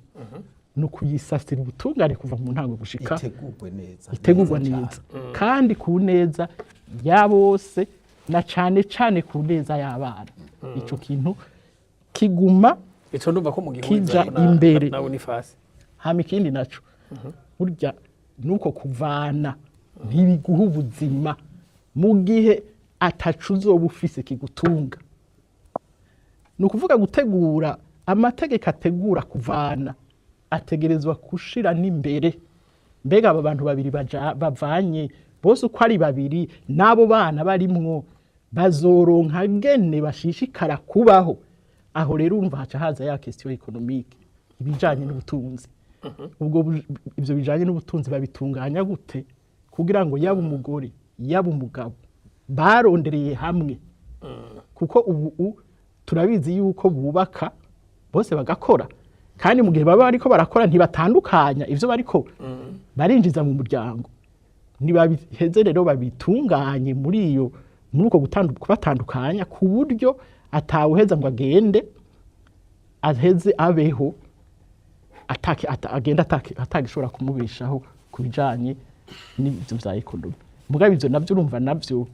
ni ukuyisasira ubutungane kuva mu ntango gushika Itegurwe neza. Itegurwa Neza neza kandi ku neza ya bose, na cane cane ku neza y'abana. Ico kintu kiguma Ico ndumva ko mu kija imbere. Na Boniface. Hama ikindi naco, burya nuko kuvana ntibiguha ubuzima mu gihe atacu uzoba ufise kigutunga. Ni ukuvuga gutegura amategeko ategura kuvana ategerezwa gushira n'imbere mbega aba bantu babiri bavanye bose uko ari babiri n'abo bana barimwo bazoronka gene bashishikara kubaho. Aho rero urumva haca haza ya question économique, ibijanye n'ubutunzi. Ubwo ivyo bijanye n'ubutunzi babitunganya gute kugira ngo yaba umugore yaba umugabo barondereye hamwe? Kuko ubu turabizi yuko bubaka bose bagakora, kandi mu gihe baba bariko barakora ntibatandukanya ivyo bariko barinjiza mu muryango. Ntibabiheze rero babitunganye muri iyo, muri uko kubatandukanya, ku buryo atawuheza ngo agende aheze abeho agenda atagishobora kumubeshaho ku bijanye n'ivyo vya économie. Mugabo ivyo navyo urumva navyo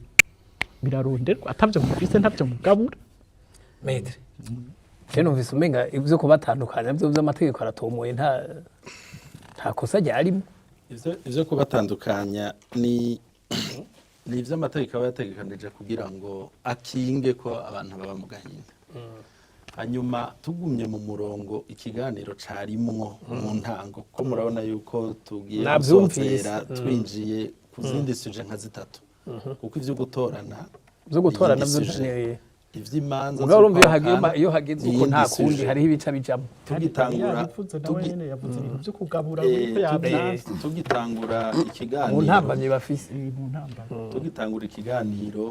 Biraronderwa, atavyo mufise ntavyo mugabura. Maître, je numvise umenga ibyo kubatandukanya byo by'amategeko aratomoye, nta kosa ryarimo. Ivyo kubatandukanya ni ivy'amategeko aba yategekanije kugira ngo akinge ko abantu baba mu gahinda. Hanyuma tugumye mu murongo ikiganiro carimwo mu ntango, kuko murabona yuko tugiye Navyumvise. gusozera, twinjiye ku zindi sujets nka zitatu, kuko ivyo gutorana Vyo gutorana ni iyindi vyo sujet. Ivy'imanza Mugabo urumva iyo zo hagiye kwahukana iyo hageze ni uko iyindi nta kundi sujet. hariho ibica bijamo. Tugitangura Yabivuze nawe nyene, yavuze ibintu vyo kugabura uko yavyanse. Tugitangura Mu ikiganiro, ntambamyi bafise. Mu ntambara. Tugitangura ikiganiro,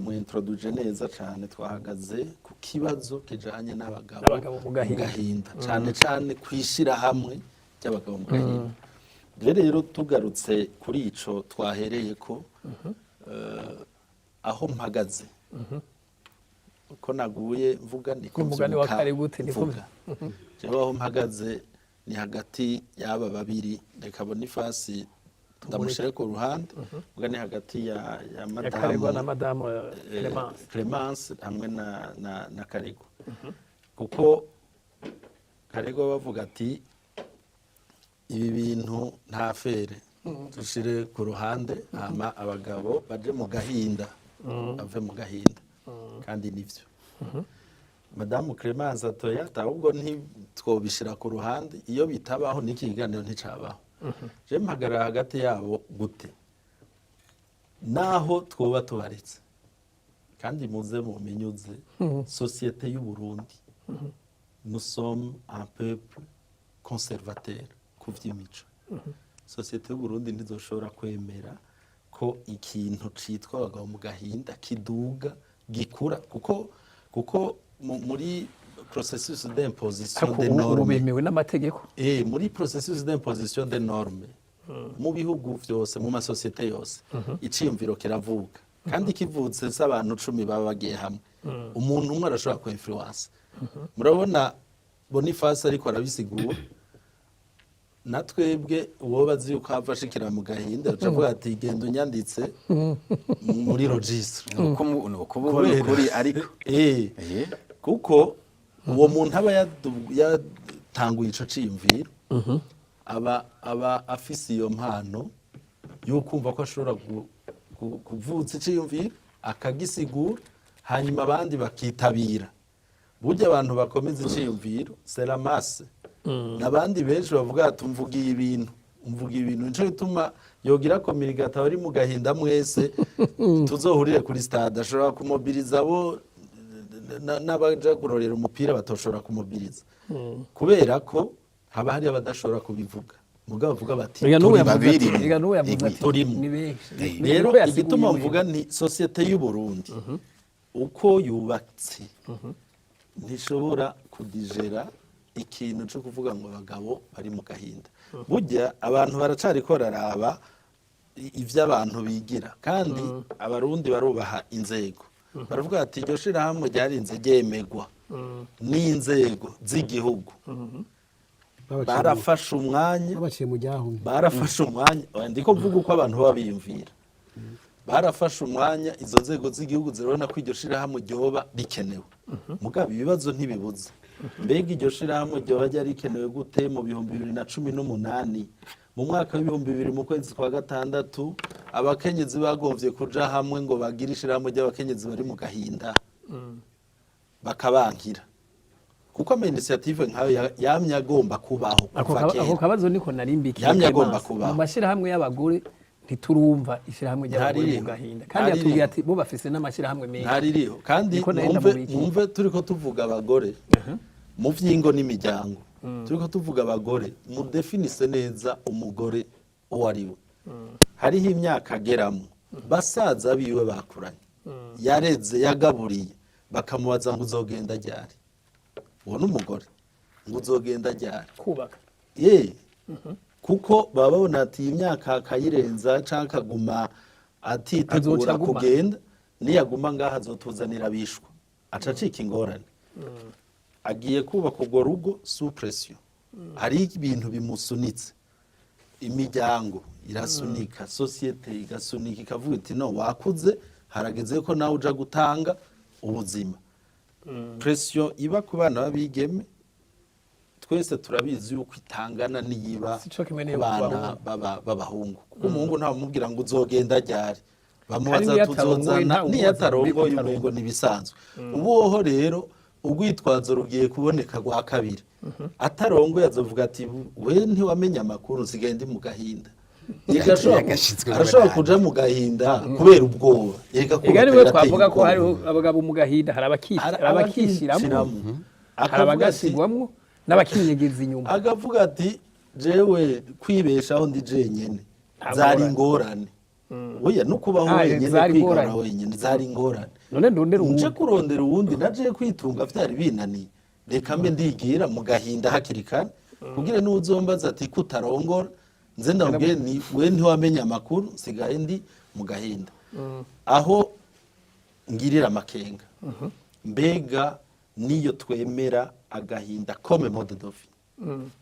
mwintroduje neza cyane, twahagaze ku kibazo kijanye n'abagabo N'abagabo mu gahinda. Gahinda, cyane cyane kwishira hamwe ry'abagabo mu gahinda. Rero tugarutse kuri ico twahereye ko, aho mpagaze, uko naguye mvuga niko Umugani wa mvyuka kare gute, niko mvuga. Jewe aho mpagaze ni hagati y'aba babiri, reka Bonifasi ndamushyire ku ruhande, mvuga ni hagati ya Ya Karegwa na madamu madamu Clemence. Clemence hamwe na Karegwa, kuko Karegwa bavuga ati ibi bintu nta fere, dushire ku ruhande, hama abagabo baje mu gahinda, bave mu gahinda, kandi nivyo. Madamu Clemence atoya, ahubwo ntitwobishira ku ruhande, iyo bitabaho n'iki kiganiro nticabaho. Je mpagarara hagati yabo gute? Naho twoba tubaretse, kandi muze mumenyuze société y'u Burundi, nous sommes un peuple conservateur ku vy'imico. Société y'u Burundi ntizoshobora kwemera ko ikintu citwa abagabo mu gahinda kiduga, gikura, kuko muri processus d'imposition Ariko des ubu normes, bemewe n'amategeko. Muri processus d'imposition des normes, mu bihugu vyose, mu masosiyete yose, iciyumviro kiravuka, kandi kivutse si abantu 10 baba bagiye hamwe, umuntu umwe arashobora ku influence. Murabona Boniface ariko arabisigura, na twebwe uwo bazi yuko hava ashikira mu gahinda aca avuga ati genda unyanditse muri registre. Ni uko ubona ukuri ariko Kuko uwo muntu aba yatanguye ico ciyumviro, aba afise iyo mpano yo kumva ko ashobora kuvutsa iciyumviro, akagisigura, hanyuma abandi bakitabira. Burya abantu bakomeza iciyumviro, c'est la masse, n'abandi benshi bavuga ati umvugiye ibintu, umvugiye ibintu. Nico gituma yogira communiqué ari mu gahinda mwese tuzohurire kuri stade, ashobora kumobiriza abo n'abaja kurorera umupira batoshobora kumobiriza, kubera ko haba hari abadashobora kubivuga, mugabo bavuga bati Rega n'ubu turi yavuze ati babiri. Rega n'ubu yavuze ati Turimo. ni benshi. Rero Niko yasiguye igituma wewe. mvuga ni société y'u Burundi uko yubatse ntishobora kudigera ikintu cyo kuvuga ngo abagabo bari mu gahinda. Burya abantu baracariko bararaba ivyo abantu bigira, kandi Abarundi barubaha inzego, baravuga ati iryo shirahamwe ryarinze ryemegwa n'inzego z'igihugu, barafashe umwanya. Babaciye mu ryahumye. Barafashe umwanya. Oya, ndiko mvuga uko abantu baba biyumvira. Barafashe umwanya, izo nzego z'igihugu zirabona ko iryo shirahamwe ryoba rikenewe. Mugabo ibibazo ntibibuze: mbega iryo shirahamwe ryoba ryari rikenewe gute mu 2018, mu mwaka w'2000, mu kwezi kwa gatandatu, abakenyezi bagomvye kuja hamwe ngo bagire ishirahamwe ry'abakenyezi bari mu gahinda, bakabankira? Kuko ama initiative nkayo yamye agomba kubaho Ako kuva ako kera. kabazo niko narimbikiye. Yamye agomba Clemence. kubaho. Mu mashyirahamwe y'abagore ntiturumva ishyirahamwe ry'abagore mu Ntaririho. gahinda, kandi Ntaririho. yatubwiye ati bo bafise n'amashyirahamwe menshi. Ntaririho kandi. Niko nari Mwumve, ndamubikiye. mwumve, turiko tuvuga abagore mu vy'ingo n'imiryango, turiko tuvuga abagore, mudefinise neza umugore uwo ari we. Hariho imyaka ageramo, basaza biwe bakuranye, yareze, yagaburiye, bakamubaza ngo uzogenda ryari? Uwo ni umugore, ngo uzogenda ryari? Kubaka. Ye, kuko baba babona ati iyi myaka akayirenza canke akaguma atitegura Azoca aguma. kugenda, niyaguma ngaha azotuzanira abishwa, aca acika ingorane. Agiye kubaka urwo rugo sous pression, hari ibintu bimusunitse, imiryango irasunika, société igasunika, ikavuga iti no wakuze. Harageze ko nawe uja gutanga ubuzima. Pression iba ku bana b'abigeme, twese turabizi yuko itangana n'iyiba Sico kimwe n'iyo ku bana ku bahungu. b'abahungu, kuko umuhungu ntawumubwira ngo uzogenda ryari, bamubaza Kandi niyo atarongoye, tuzozana. ntawe Niyo umubaza atarongoye, mbega. Umengo ntibisanzwe. Ubuhoho rero urwitwazo rugiye kuboneka rwa kabiri. Atarongoye azovuga ati: "We ntiwamenye amakuru, nsigaye ndi mu gahinda." Yega Yagashizwe arashobora nabi. kuja mu gahinda kubera ubwoba. Yega Ega kubaka niwe birateye twavuga ko ubwoba. hariho abagabo mu gahinda, hari Hari hari abakishiramwo, abakishiramo. hari Akavuga ati- abagasigwamwo n'abakinyegeza inyuma. Akavuga ati: "Jewe kwibeshaho ndi jenyene Nta zari ngorane. ingorane." Oya, no kubaho Ah, wenyene, zari kwigana ingorane. wenyene zari ingorane. None ndondera Nje uwundi. kurondera uwundi, naje kwitunga vyari binaniye, reka mbe ndigira mu gahinda hakiri kare, kugira n'uzombaza ati kutarongora, nze ndamubwire ni we ntiwamenye amakuru, nsigaye ndi mu gahinda. Aho ngirira amakenga, mbega niyo twemera agahinda comme mode de vie,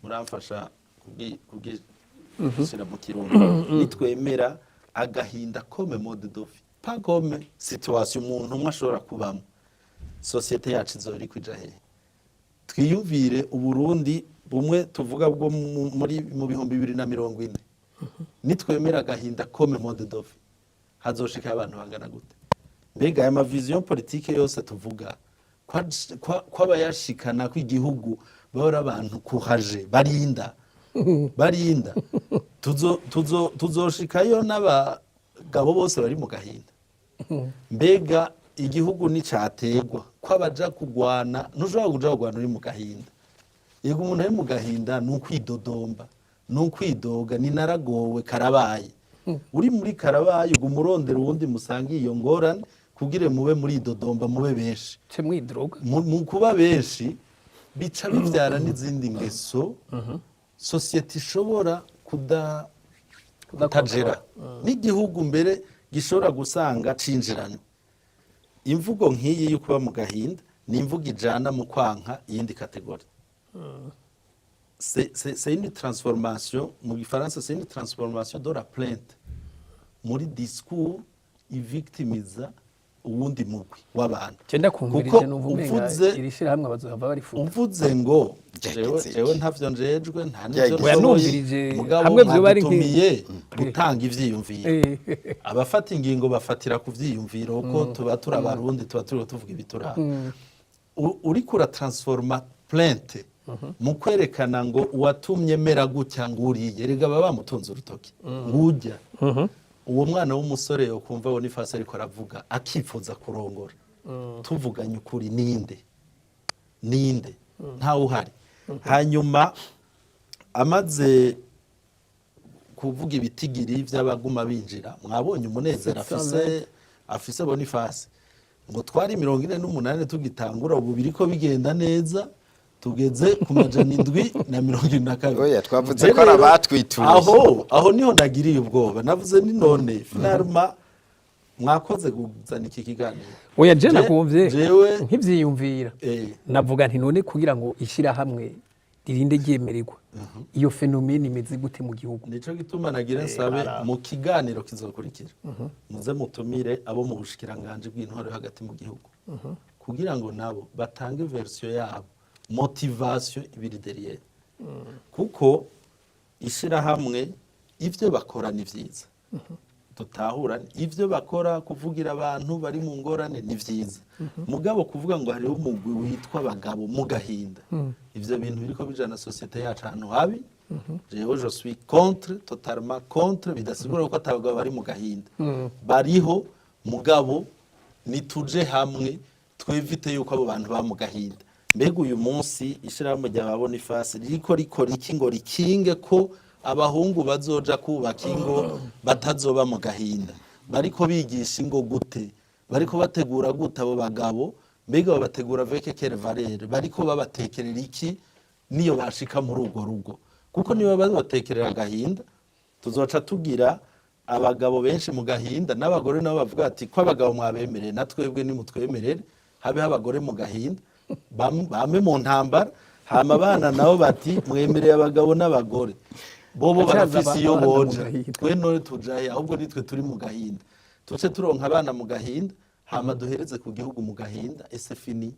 muramfasha kubwishyira mu Kirundi, nitwemera agahinda comme mode de vie, pas comme situation umuntu umwe ashobora kubamo, société yacu izora iri kuja hehe? Twiyumvire Uburundi bumwe tuvuga bwo muri mu 2040. Nitwemera agahinda comme mode de vie, hazoshika abantu bangana gute? Mbega aya ma vision politique yose tuvuga, kw'abayashikana kw'igihugu bahora abantu kuhaje barinda barinda, tuzoshikayo n'abagabo bose bari mu gahinda? Mbega igihugu nicategwa kw'abaja kugwana, ntushobora kuja kugwana uri mu gahinda. Yego, umuntu ari mu gahinda ni ukwidodomba, ni ukwidoga, ni naragowe, karabaye. Uri muri karabaye, uguma urondera uwundi musangiye iyo ngorane kugira mube muri dodomba, mube benshi. Ce mwidroga. Mu kuba benshi bica bibyara n'izindi ngeso société ishobora kutagera, n'igihugu mbere gishobora gusanga cinjiranye imvugo nk'iyi yo kuba mu gahinda. Ni imvugo ijana mu kwanka iyindi catégorie. C'est une transformation, mu gifaransa c'est une transformation de la plainte muri discours ivictimiza uwundi mugwi w'abantu. Ce ndakumvirije, Kuko numva umenga iri shirahamwe bazohava barifuta. Uvuze ngo jewe Ryageze jewe iki? ntavyo njejwe, nta n'ivyo Ryageze. Oya, nshoboye, numvirije, mugabo hamwe vyoba ari mwadutumiye gutanga ivyiyumviro. Abafata ingingo bafatira ku vyiyumviro, ko tuba turi Abarundi, tuba turiho tuvuga ibituraba. Uriko uratransforma plainte mu kwerekana ngo uwatumye mera gutya ngo uriye, rega baba bamutunze urutoki ngujya. Uwo mwana w'umusore yokumva Boniface ariko aravuga akifuza kurongora, tuvuganye ukuri, ninde ninde? Ntawe uhari. Hanyuma amaze kuvuga ibitigiri by'abaguma binjira, mwabonye umunezero afise Boniface, ngo twari 48 tugitangura, ubu biriko bigenda neza, tugeze ku 772. Oya, twavuze ko ari Rero, abatwituye. Aho niho nagiriye ubwoba, navuze ni none finalement mwakoze kuzana iki kiganiro. Oya, je nakumvye nkivyiyumvira. Navuga nti none kugira ngo ishyirahamwe ririnde ryemererwa, iyo phénomène imeze gute mu gihugu? Nico gituma nagira nsabe mu kiganiro kizokurikira muze mutumire abo mu bushikiranganji bw'intwaro yo hagati mu gihugu, kugira ngo nabo batange version yabo, motivation ibiri derrière, kuko ishirahamwe ivyo bakora ni vyiza, dutahura ivyo bakora, kuvugira abantu bari mu ngorane ni vyiza, mugabo kuvuga ngo hariho umugwi witwa abagabo mu gahinda, ivyo bintu biriko bijana société yacu ahantu habi. Jewe je suis contre, totalement contre. Bidasigura ko atabagabo bari mu gahinda, bariho, mugabo nituje hamwe twevite yuko abo bantu ba mu gahinda. Mbega uyu munsi ishirahamwe rya ba Boniface ririko rikora iki ngo rikinge ko abahungu bazoja kubaka ingo batazoba mu gahinda? Bariko bigisha ingo gute? Bariko bategura gute abo bagabo? Mbega babategura avec quelle valeur? Bariko babatekerera iki niyo bashika muri urwo rugo? Kuko niba babatekerera agahinda, tuzoca tugira abagabo benshi mu gahinda, n'abagore nabo bavuga ati ko abagabo mwabemerere, na twebwe nimutwemerere habeho abagore mu gahinda, bame mu ntambara. Hama abana nabo bati mwemereye abagabo n'abagore, bobo Hacaza barafise iyo abana mu boja, gahinda. twe none tujahe? Ahubwo nitwe turi mu gahinda. Tuce turonka abana mu gahinda, hama duhereze ku gihugu mu gahinda. Ese fini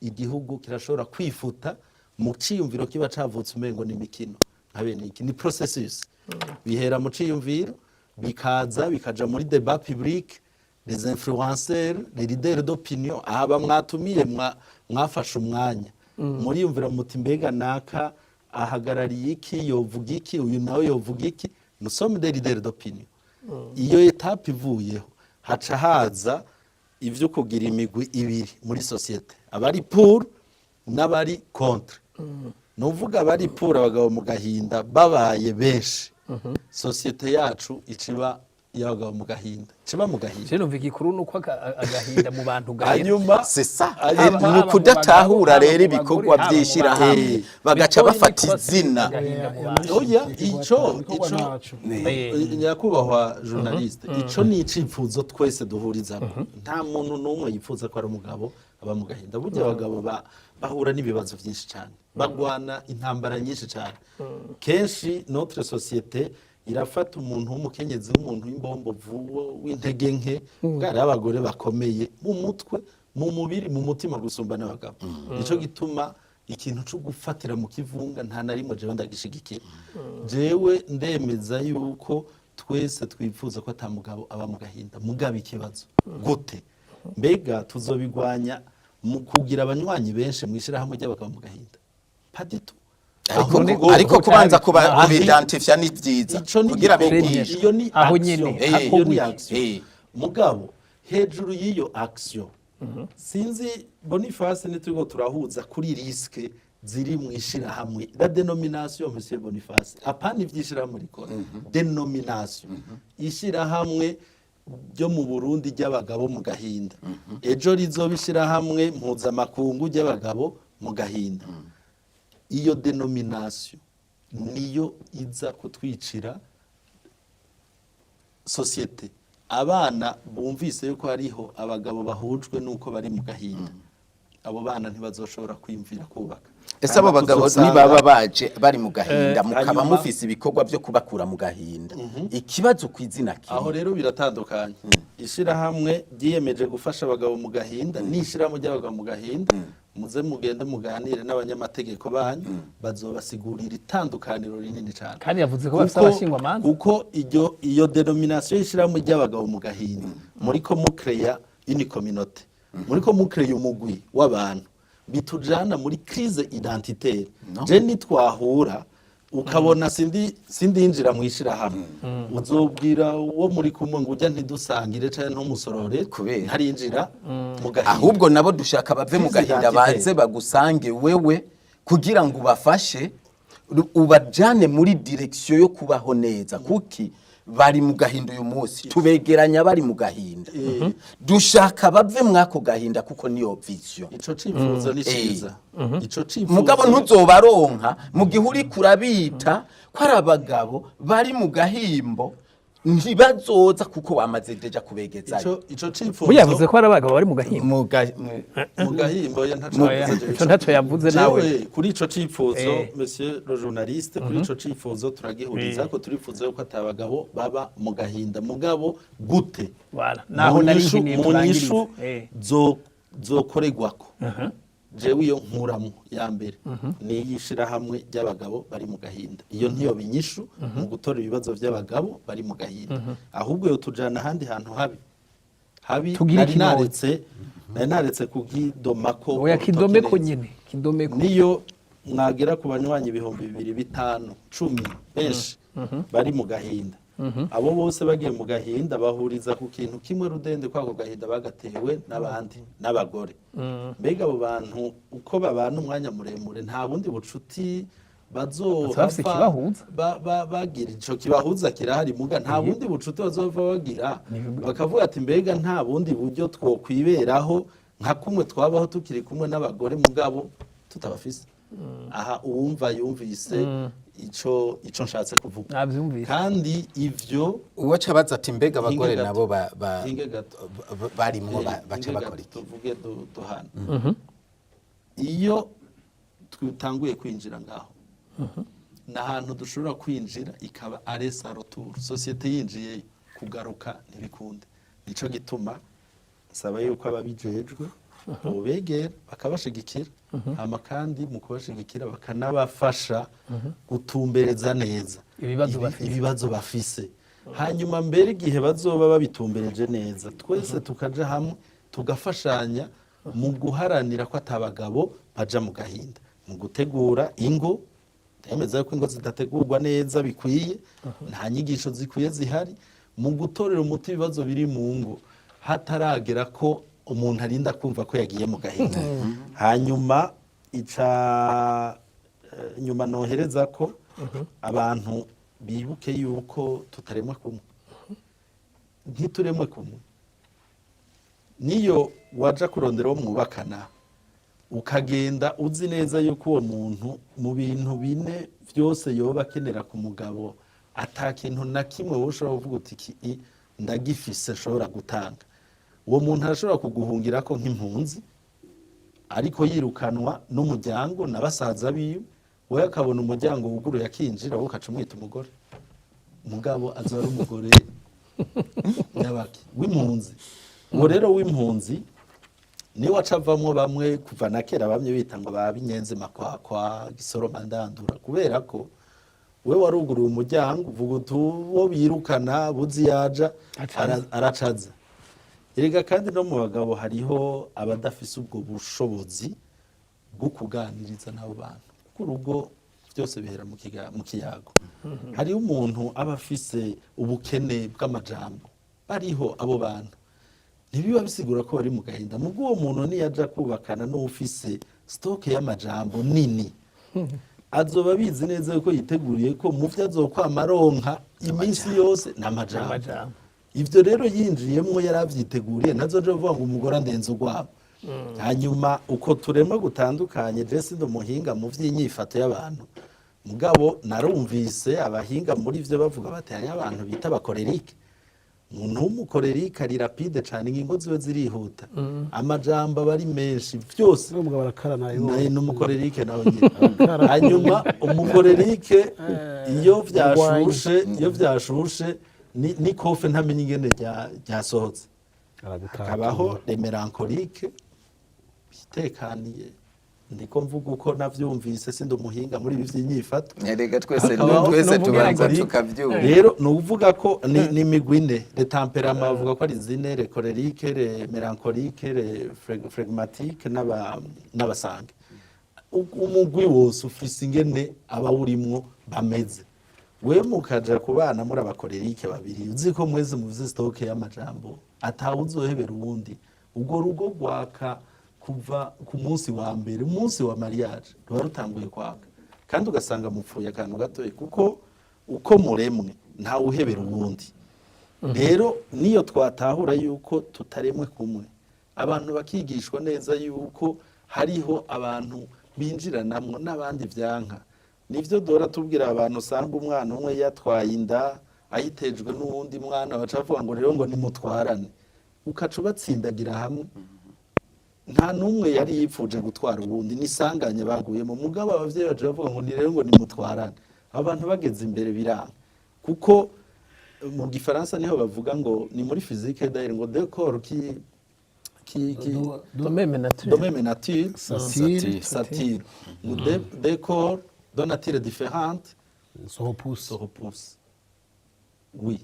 igihugu kirashobora kwifuta mu ciyumviro kiba cavutse umengo ni imikino nka bene iki? Ni processus, bihera mu ciyumviro, bikaza bikaja muri débat public, les influenceurs, les leaders d'opinion. Aba mwatumiye mwafashe umwanya muriyumvira muti: "Mbega naka ahagarariye iki? Yovuga iki? Uyu nawe yovuga iki?" Nous sommes des leaders d'opinion. Iyo étape ivuyeho, haca haza ivyo kugira imigwi ibiri muri société, abari pour n'abari contre. Nuvuga abari pour abagabo mu gahinda babaye benshi, société yacu iciba iy'abagabo mu gahinda, ciba mu gahinda. Je numva igikuru nuko agahinda mu bantu gahera. Hanyuma C'est ça. Hanyuma- Ni ukudatahura haba mu rero bagore, ibikorwa haba mu by'ishyirahamwe, bagabo. bagaca Bitoyi bafata nitwa izina. Agahinda mu bantu. Oya, ico Ibikorwa ico ntaco. Nyakubahwa journaliste, ico ni icifuzo twese duhurizamo. Nta muntu n'umwe yifuza ko ari umugabo aba mu gahinda. Burya abagabo bahura n'ibibazo byinshi cyane, bagwana intambara nyinshi cyane. Kenshi notre société irafata umuntu w'umukenyezi w'umuntu w'imbombovu, w'intege nke. Bwari abagore bakomeye mu mutwe, mu mubiri, mu mutima gusumba n'abagabo. Nico gituma ikintu cyo gufatira mu kivunga nta na rimwe jewe ndagishigikira. Jewe ndemeza yuko twese twifuza ko ata mugabo aba mu gahinda. Mugabo ikibazo gute? Mbega tuzobigwanya mu kugira abanywanyi benshi mu ishyirahamwe ry'abagabo mu gahinda? Pas du tout. Ariko Ahubwo- ariko kubanza kuba Aho- kubidentifya ni byiza ico ni kugira igikorwa, bigishe. iyo ni Aho action. nyene, Iyo ni hakorwa action. Mugabo hejuru y'iyo action, sinzi Boniface, nituriko turahuza kuri risques ziri mu ishirahamwe, la dénomination. Monsieur Boniface, apana ivy'ishirahamwe rikora, dénomination, ishirahamwe ryo mu Burundi ry'abagabo mu gahinda, ejo rizoba ishirahamwe mpuzamakungu ry'abagabo mu gahinda. Iyo dénomination niyo iza kutwicira société. Abana bumvise yuko hariho abagabo bahujwe n'uko bari mu gahinda, abo bana ntibazoshobora kwiyumvira kubaka. Ese abo Hanyuma bagabo tuzosanga- nibaba baje bari mu gahinda, mukaba hanyuma- mufise ibikorwa byo kubakura mu gahinda, ikibazo ku izina Aho kiri rero biratandukanye. Ishirahamwe ryiyemeje gufasha abagabo mu gahinda n'ishirahamwe ry'abagabo mu gahinda, muze mugende muganire n'abanyamategeko banyu, bazobasigurira itandukaniro rinini cyane. Kandi yavuze ko bafise abashingwamanza. Kuko iyo dénomination y'ishirahamwe ry'abagabo mu gahinda, muriko mucreya une communauté, muriko mucreya umugwi w'abantu, bitujana muri crise identitaire. Je nitwahura ukabona sindi sindinjira mu ishirahamwe, uzobwira uwo muri kumwe ngo ujya ntidusangire canke ntumusorore Kubera? ntarinjira mu gahinda. Ahubwo nabo dushaka bave mu Crise gahinda, identitaire. baze bagusange wewe kugira ngo ubafashe, ubajane muri direction yo kubaho neza. Kuki bari mu gahinda uyu munsi? Tubegeranya bari mu gahinda, dushaka bave mwako gahinda, kuko niyo vision. Ico cifuzo ni ciza, ico cifuzo. Mugabo ntuzobaronka mu gihe uri kurabita ko ari abagabo bari mu gahimbo. Ntibazoza kuko wamaze déjà kubegezayo. Ico cifuzo. Burya yavuze ko hari abagabo bari mu gahinda. Mu gahimbo ya ntaco Oya, yavuze jewe. ico ntaco yavuze nawe. Jewe, kuri ico cifuzo, monsieur le journaliste, kuri ico cifuzo turagihuriza ko turifuza yuko atabagabo baba mu gahinda. Mugabo gute? Voilà. Naho Mu nari nyishu- nkeneye mu turangirize. nyishu zokoregwako, jewe iyo nkuramo ya mbere ni iy'ishirahamwe ry'abagabo bari mu gahinda. Iyo ntiyoba inyishu mu gutora ibibazo by'abagabo bari mu gahinda, ahubwo yo tujana ahandi hantu habi habi. Tugire Nari ikinogo. naretse kugidomako Oya, urutoki kidomeko neza. nyene, kidomeko. Niyo mwagera ku banywanyi 2000, 5, 10, benshi bari mu gahinda, abo bose bagiye mu gahinda bahuriza ku kintu kimwe rudende, kwako gahinda bagatewe n'abandi, n'abagore. Mbega abo bantu uko babana umwanya muremure, nta bundi bucuti bazohava Bafise ikibahuza. bagira? Ico kibahuza kirahari, muga nta bundi bucuti bazova bagira, bakavuga ati: "Mbega nta bundi buryo twokwiberaho nka kumwe twabaho tukiri kumwe n'abagore, mugabo tutabafise?" Aha uwumva yumvise ico nshatse kuvuga. Navyumvise. Kandi ivyo Uwaca abaza ati: "Mbega abagore Hinge gato. nabo Hinge gato. barimwo baca Hinge bakora gato, iki?" tuvuge duhana. Iyo tutanguye kwinjira ngaho, ni ahantu dushobora kwinjira ikaba aller sans retour. Société yinjiyeyo, kugaruka ntibikunde. Nico gituma nsaba yuko ababijejwe bobegera bakabashigikira, hama kandi mu kubashigikira bakanabafasha gutumbereza neza ibibazo bafise. Ibibazo bafise. Hanyuma mbere igihe bazoba babitumbereje neza, twese tukaja hamwe tugafashanya mu guharanira ko atabagabo baja mu gahinda mu gutegura ingo. Ndemeza ko ingo zidategurwa neza bikwiye, nta nyigisho zikwiye zihari mu gutorera umuti ibibazo biri mu ngo hataragera ko umuntu arinda kumva ko yagiye mu gahinda. Hanyuma ica nyuma nohereza ko abantu bibuke yuko tutaremwa kumwe, ntituremwe kumwe. Niyo waja kurondera uwo mwubakana, ukagenda uzi neza yuko uwo muntu mu bintu bine byose yoba akenera ku mugabo, ata kintu na kimwe wowe ushobora kuvuga uti iki ndagifise nshobora gutanga, uwo muntu arashobora kuguhungirako nk'impunzi, ariko yirukanwa n'umuryango na basaza biwe, wowe akabona umuryango wuguruye akinjira, wowe ukaca umwita umugore. Mugabo azoba ari umugore nyabaki w'impunzi. Uwo rero w'impunzi niwe aca avamwo bamwe kuva na kera bamwe bita ngo ba binyenzi makwakwa gisoroma ndandura, kubera ko we waruguruye umuryango uvuga uti uwo birukana buzi yaja aracaza. Erega kandi no mu bagabo hariho abadafise ubwo bushobozi bwo kuganiriza n'abo bantu, kuko urugo byose bihera mu kiyago. Hariho umuntu aba afise ubukene bw'amajambo, bariho abo bantu, ntibiba bisigura ko bari mu gahinda. Mubwo uwo muntu niyaja kubakana n'ufise stock y'amajambo nini, azoba abizi neza yuko yiteguriye ko mu vyo azokwama aronka iminsi yose ni amajambo. Amajambo. Ivyo rero yinjiyemwo yari avyiteguriye, ntazoja kuvuga ngo umugore andenze urwabo. Hanyuma uko turemwa gutandukanye, je sindi umuhinga mu vy'inyifato y'abantu, mugabo narumvise abahinga muri vyo bavuga bati hariho abantu bita aba colériques. Umuntu w'umu colérique ari rapide cane, ingingo ziwe zirihuta, amajambo aba ari menshi byose. N'umugabo arakara nayo. Naye n'umu colérique nawe nyine. Hanyuma umu colérique iyo vyashushe, iyo vyashushe ni kofe ntamenye ingene ryasohotse. Aragutaka. Hakabaho les mélancoliques bitekaniye. Ndiko mvuga uko navyumvise, sindi umuhinga muri ibi vy'inyifato. Erega twese Hakabaho twese tubanza mélancolique. tukavyumva. Rero ni ukuvuga ko ni imigwi ine, les tempéraments bavuga ko ari zine: les colériques, les mélancoliques, les flegmatiques n'aba sanguins. Umugwi wose ufise ingene abawurimwo bameze. We mukaja kubana muri aba colériques babiri, uzi ko mwese mufise stock y'amajambo, atawuzohebera uwundi, urwo rugo rwaka kuva ku munsi wa mbere, umunsi wa mariage ruba rutanguye kwaka, kandi ugasanga mupfuye akantu gatoya, kuko uko muremwe ntawuhebera uwundi. Rero niyo twatahura yuko tutaremwe kumwe, abantu bakigishwa neza yuko hariho abantu binjiranamwo n'abandi vyanka. Nivyo dora tubwira abantu, usanga umwana umwe yatwaye inda ayitejwe n'uwundi mwana, baca bavuga ngo rero ngo nimutwarane, ukaca ubatsindagira hamwe. Nta n'umwe yari yipfuje gutwara uwundi, nisanganye baguyemo, mugabo abavyeyi baca bavuga ngo ni rero ngo nimutwarane. Abantu bageze imbere biranga, kuko mu gifaransa niho bavuga ngo ni muri physique d'ailleurs ngo deux corps qui De même nature. De même nature S'attirent. S'attirent. Ngo deux corps de nature différente se repoussent. Se repoussent, oui.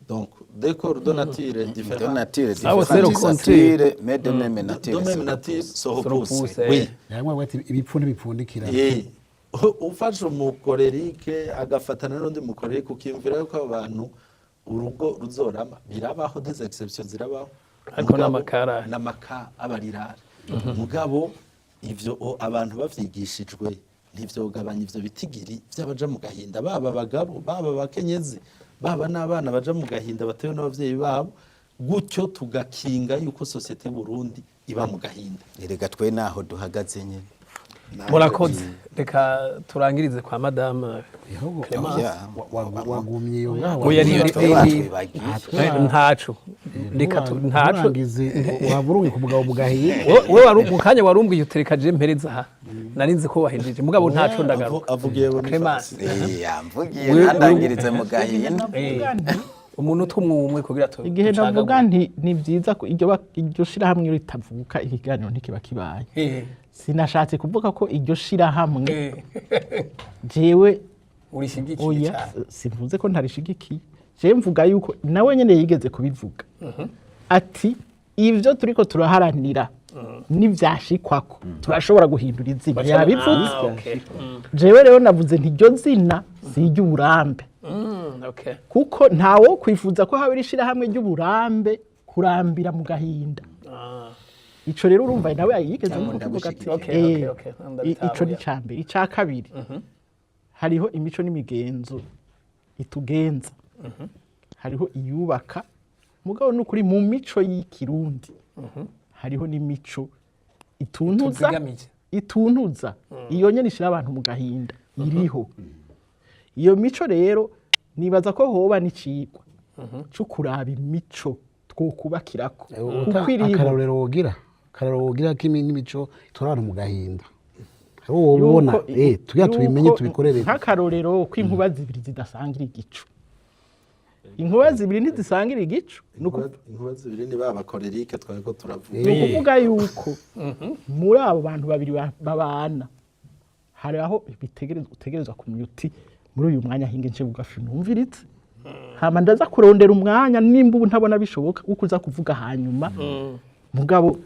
Donc deux corps de nature différente De nature Ah, ouais, c'est le différente contraire. s'attirent, mais de même de nature même se nature repoussent. se repoussent. Repoussent, Oui. Yamwe bati ibipfu ntibipfundikira. Ufashe umu colérique agafatana n'undi mu colérique, ukiyumvira yuko abo bantu urugo ruzorama, birabaho, des exceptions zirabaho. Ariko Mugabo, n'amakara. N'amaka aba ari rare. Mugabo ivyo abantu bavyigishijwe ntivyogabanya ivyo bitigiri vy'abaja mu gahinda, baba abagabo, baba abakenyezi, baba n'abana baja mu gahinda batewe n'abavyeyi babo. Gutyo tugakinga yuko société y'Uburundi iba mu gahinda. Erega twe naho duhagaze nyine. Murakoze. Reka turangirize kwa madame Ahubwo Clemence. Ya. Wagumye iyo ngaho. Oya, Twe batwibagiye. Ntaco reka ntaco. Nturangize, waba urumye ku mugabo mu gahinda. We mu kanya warumbwiye utereka je mpereza aha, nari nzi ko wahejeje, mugabo ntaco ndagaruka. Avugiye Clemence. Boniface. Yamvugiye We- ntandangirize mu gahinda. Ndavuga nti Umunota umwe umwe kugira tu Igihe navuga ducagagure. nti ni byiza ko iryo shirahamwe iyo ritavuka ikiganiro ntikiba kibaye, sinashatse kuvuga ko iryo shirahamwe jewe Urishigikiye oya, cyane. Simvuze ko ntarishigikiye. Jewe mvuga yuko nawe nyene yigeze kubivuga ati ivyo turiko turaharanira nivyashikwako turashobora guhindura izina. Yabivuze. Ah, okay. Jewe rero navuze nti iryo zina si iry'uburambe, kuko ntawo kwifuza ko haba ishirahamwe ry'uburambe kurambira mu gahinda. Ico rero urumva nawe yigeze no kuvuga ati Okay. ico ni ica mbere. Ica kabiri, hariho imico n'imigenzo itugenza, hariho iyubaka. Mugabo n'ukuri mu mico y'ikirundi hariho n'imico ituntuza. Tuzigamije. Ituntuza, iyo nyene ishira abantu mu gahinda iriho. Iyo mico rero nibaza ko hoba n'icigwa co kuraba imico twokubakirako, kuko iriho. Akarorero wogira k'imico itwara abantu mu gahinda, hari uwo ubona tugira tubimenye, yuko tubikorere. Nk'akarorero ko inkuba zibiri zidasangira igicu, inkuba zibiri ntizisangira igicu. Ni Inkuba zibiri ni ba bacolériques twari ko turavuga. Ni ukuvuga yuko muri abo bantu babiri babana hari aho utegerezwa kumenya uti muri uyu mwanya hinge nce bugafi numviritse, hama ndaza kurondera umwanya nimba ubu ntabona bishoboka uko uza kuvuga hanyuma. Mugabo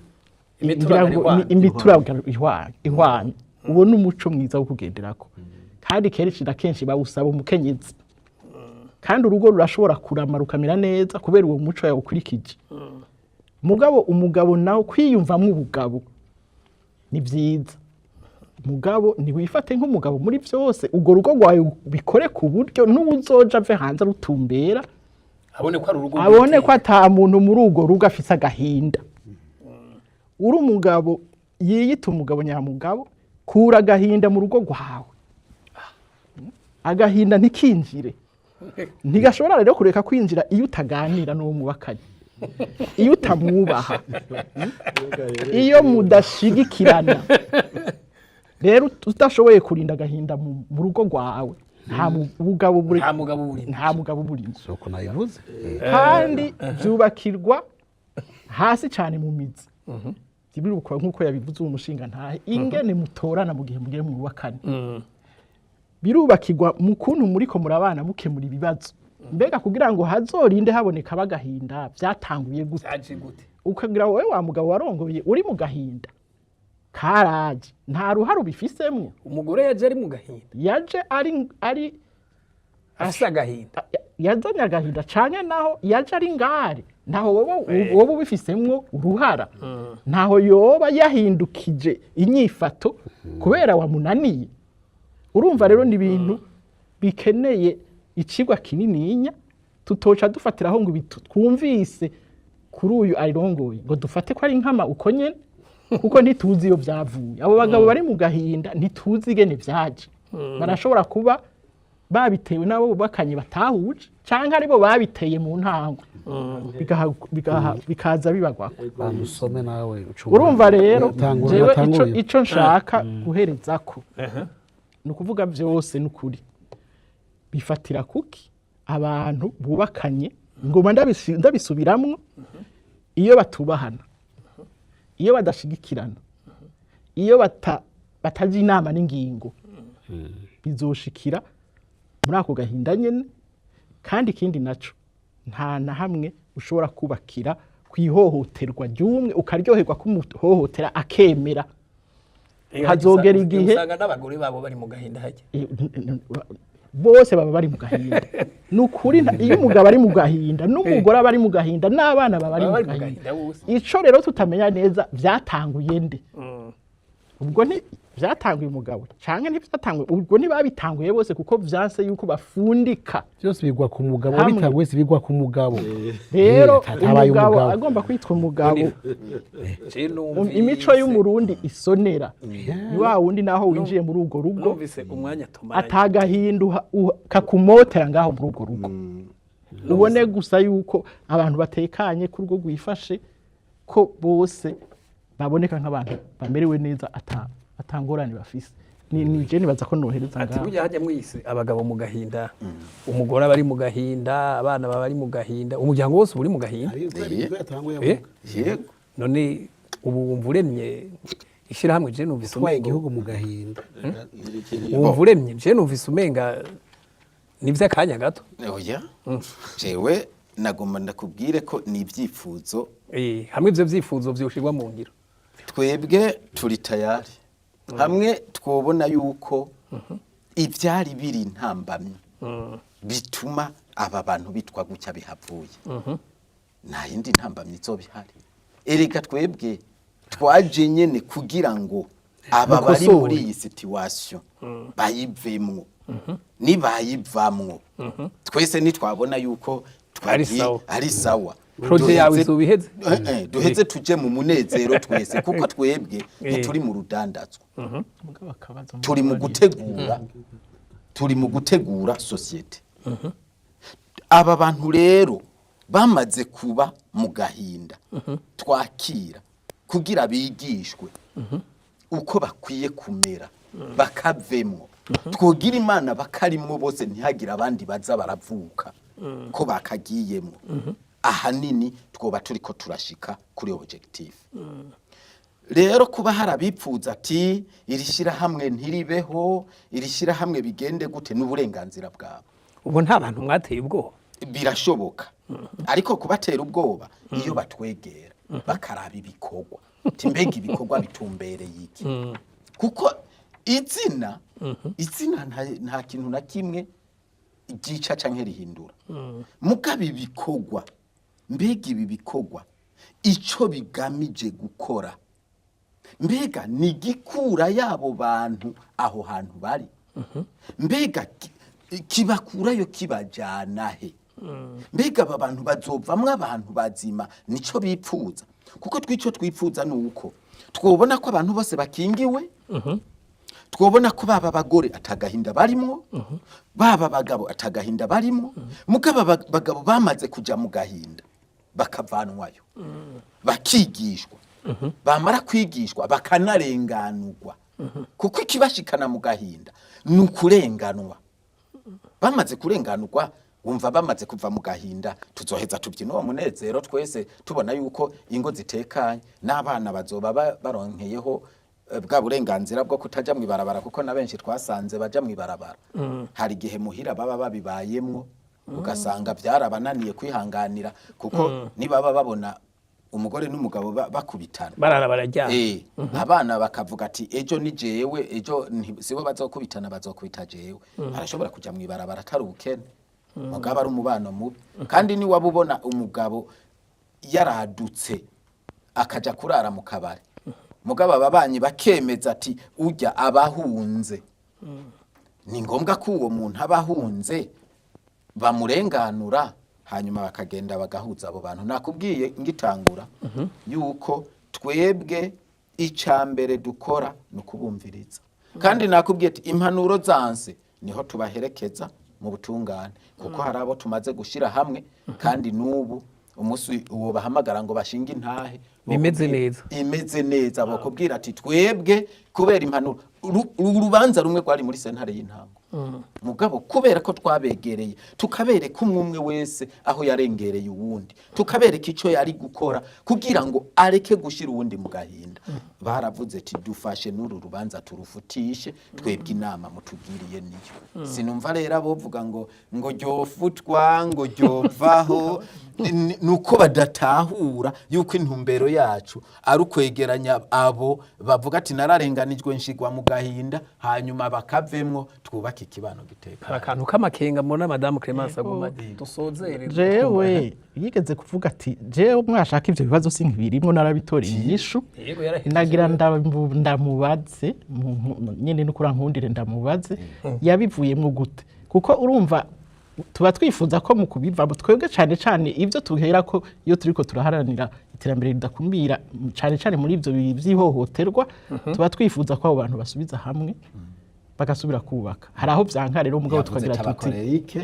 Imituragaro ngira ngo ihwanye. Imituragaro ihwanye, uwo ni umuco mwiza wo kugenderako, kandi kenshi na kenshi bawusaba umukenyezi, kandi urugo rurashobora kurama rukamera neza kubera uwo muco yawukurikije. Mugabo umugabo nawe kwiyumvamwo ubugabo ni byiza, mugabo ntiwifate nk'umugabo muri byose. Urwo rugo rwawe bikore ku buryo n'uwuzoja ave hanze rutumbera abone ko ari urugo abone ko rwiteye. Ata muntu muri urwo rugo afise agahinda. Uri umugabo yiyita umugabo nyamugabo, kura agahinda mu rugo rwawe, agahinda ntikinjire. Ntigashobora rero kureka kwinjira iyo utaganira n'uwo mubakanye, iyo utamwubaha, iyo mudashigikirana. Rero udashoboye kurinda agahinda mu rugo rwawe, nta mugabo Nta mugabo uburimo. Nta mugabo uburimo. Soko nabivuze. Kandi byubakirwa hasi cyane mu mizi. Birukwa nk'uko yabivuze uwo mushinga ntahe ingene mutorana mu gihe mugiye mwubakane, birubakirwa mu kuntu muriko murabana mukemura ibibazo. Mbega kugira ngo hazorinde haboneka bagahinda byatanguye gute? Byaje gute? Ukagira wowe wa mugabo warongoye uri mu gahinda karaje, nta ruhare ubifisemwo. Umugore yaje ari mu gahinda? Yaje ari Afise agahinda. Yazanye agahinda canke naho yaje ari ngare, ntaho wowe ubifisemwo uruhara, ntaho yoba yahindukije inyifato kubera wamunaniye. Urumva rero ni ibintu bikeneye icigwa kinininya, tutoca dufatiraho ngo ibi twumvise kuri uyu arirongoye ngo dufate ko ari nkama uko nyene, kuko ntituzi iyo byavuye. Abo bagabo bari mu gahinda ntituzi ingene vyaje. Barashobora kuba babitewe n'abo bubakanye batahuje, canke aribo babiteye mu ntango, bikaza bibagwako. Banza usome nawe ucunge. Urumva rero Tangura, jewe ico tangura. ico nshaka guherezako ni ukuvuga byose n'ukuri bifatira kuki abantu bubakanye. Ngoma ndabisubiramwo: iyo batubahana, iyo badashigikirana, iyo bataja inama n'ingingo, bizoshikira muri ako gahinda nyene. Kandi ikindi naco, nta na hamwe ushobora kubakira ku ihohoterwa ry'umwe ukaryoherwa kumuhohotera akemera. Hazogera igihe- Usanga n'abagore babo bari mu gahinda hajya. Bose baba bari mu gahinda. Ni ukuri iyo umugabo ari mu gahinda, n'umugore aba ari mu gahinda, n'abana baba bari Baba mu bari mu gahinda. gahinda bose. Ico rero tutamenya neza vyatanguye nde. Ubwo ni vyatanguye umugabo canke ntivyatanguye, ubwo ntibabitanguye bose, kuko vyanse yuko bafundika Byose bigwa ku mugabo. Hamwe. Bitanguye wese bigwa ku mugabo. Rero hatabaye umugabo umugabo. agomba kwitwa umugabo. Je numvise Imico y'umurundi isonera ni wa wundi naho winjiye muri urwo rugo Numvise umwanya tumaranye. atagahinda kakumotera ngaho muri urwo rugo, ubone gusa yuko abantu batekanye, ko urugo rwifashe, ko bose baboneka nk'abantu bamerewe neza, atangorane bafise. Ni je nibaza ko nohereza Ati ngaho. Burya hajya mwise abagabo mu gahinda, umugore aba ari mu gahinda, abana baba ari mu gahinda, umuryango wose uba uri mu gahinda. Ibyo yatanguye Eh? avuga. Yego. None ubu wumva uremye ishyirahamwe? Je numvise Utwaye umengo igihugu mu gahinda. Wumva uremye? Je numvise umenga ni iby'akanya gato. Oya, jewe nagomba ndakubwire ko ni ibyifuzo. Hamwe ivyo vyifuzo vyoshirwa mu ngiro. Twebwe turi tayari hamwe twobona yuko ibyari biri intambamyi bituma aba bantu bitwa gutya bihavuye, nta yindi ntambamyi izoba ihari. Erega twebwe twaje nyene kugira ngo aba bari Mukosore. muri iyi situation bayivemwo. Nibayivamwo twese nitwabona yuko Ari twagiye sawa. ari sawa. Projet yawe Duheze- izoba iheze? Duheze tuje mu munezero twese, kuko twebwe ntituri mu rudandazwa. Mugabo akabazo Turi mu gutegura, turi mu gutegura société. Aba bantu rero bamaze kuba mu gahinda twakira kugira bigishwe uko bakwiye kumera bakavemwo. Twogira Imana bakarimwo bose, ntihagire abandi baza baravuka ko bakagiyemwo. Ahanini twoba turiko turashika kuri objectif. Rero kuba hari abipfuza ati iri shyirahamwe ntiribeho, iri shyirahamwe bigende gute, n'uburenganzira bwabo. Ubwo nta bantu mwateye ubwoba? Birashoboka, ariko kubatera ubwoba, iyo batwegera bakaraba ibikorwa, ati mbega ibikorwa bitumbereye iki? Kuko izina nta kintu na kimwe ryica canke rihindura. Mugabo ibikorwa, mbega ibi bikorwa ico bigamije gukora, mbega ni gikura y'abo bantu aho hantu bari, mbega kibakurayo kibajana he? Mbega aba bantu bazovamwo abantu bazima? Nico bipfuza, kuko twico twipfuza ni uko twobona ko abantu bose bakingiwe, twobona ko baba abagore atagahinda barimwo, baba abagabo atagahinda barimwo. Mugabo abagabo bamaze kuja mu gahinda bakavanwayo, bakigishwa, bamara kwigishwa bakanarenganurwa, kuko ikibashikana mu gahinda ni ukurenganwa. Bamaze kurenganurwa, wumva bamaze kuva mu gahinda, tuzoheza tubyina uwo munezero twese, tubona yuko ingo zitekanye n'abana bazoba baronkeyeho bwa burenganzira bwo kutaja mu ibarabara, kuko na benshi twasanze baja mu ibarabara hari igihe muhira baba babibayemwo, ugasanga byarabananiye kwihanganira, kuko nibaba babona umugore n'umugabo bakubitana, Barara bararyama. Abana bakavuga ati ejo ni jewe, ejo sibo bazokubitana, bazokubita jewe. Arashobora kuja mu ibarabara atari ubukene, mugabo ari umubano mubi. Kandi ni waba ubona umugabo yaradutse akaja kurara mu kabari, mugabo ababanyi bakemeza ati urya abahunze, ni ngombwa ko uwo muntu aba ahunze bamurenganura, hanyuma bakagenda bagahuza abo bantu. Nakubwiye ngitangura yuko twebwe icya mbere dukora ni ukubumviriza, kandi nakubwiye ati impanuro zanse niho tubaherekeza mu butungane, kuko hari abo tumaze gushyira hamwe, kandi n'ubu umunsi uwo bahamagara ngo bashinge intahe Bimeze neza. Imeze neza. Bakubwira ati twebwe kubera impanuro, urubanza rumwe rwari muri sentare y'intango, mugabo kubera ko twabegereye tukabereka umwe umwe wese aho yarengereye uwundi, tukabereka icyo yari gukora kugira ngo areke gushyira uwundi mu gahinda, baravuze ati dufashe n'uru rubanza turufutishe, twebwe inama mutugiriye niyo. Sinumva rero abovuga ngo ryofutwa, ngo ryovaho, ni uko badatahura yuko intumbero yacu ari ukwegeranya abo bavuga ati nararenganijwe nshigwa mu gahinda, hanyuma bakavemwo, twubake ikibano Hari gitekanye. akantu k'amakenga mbona madamu Clemence aguma dusozere. Jewe yigeze kuvuga ati jewe mwashaka ivyo bibazo sinkibirimwo, narabitoreye inyishu. Yego, yarahejeje. Nagira ndamubaze nyene nukura nkundire ndamubaze yabivuyemwo gute, kuko urumva tuba twifuza ko mu kubivamo twebwe cane cane ivyo tuhera ko iyo turiko turaharanira iterambere ridakumira, cane cane muri ivyo vy'ihohoterwa, tuba twifuza ko abo bantu basubiza hamwe. Bagasubira kubaka. Hari aho vyanka rero, mugabo Yavuze tukagira tuti tabakorerike,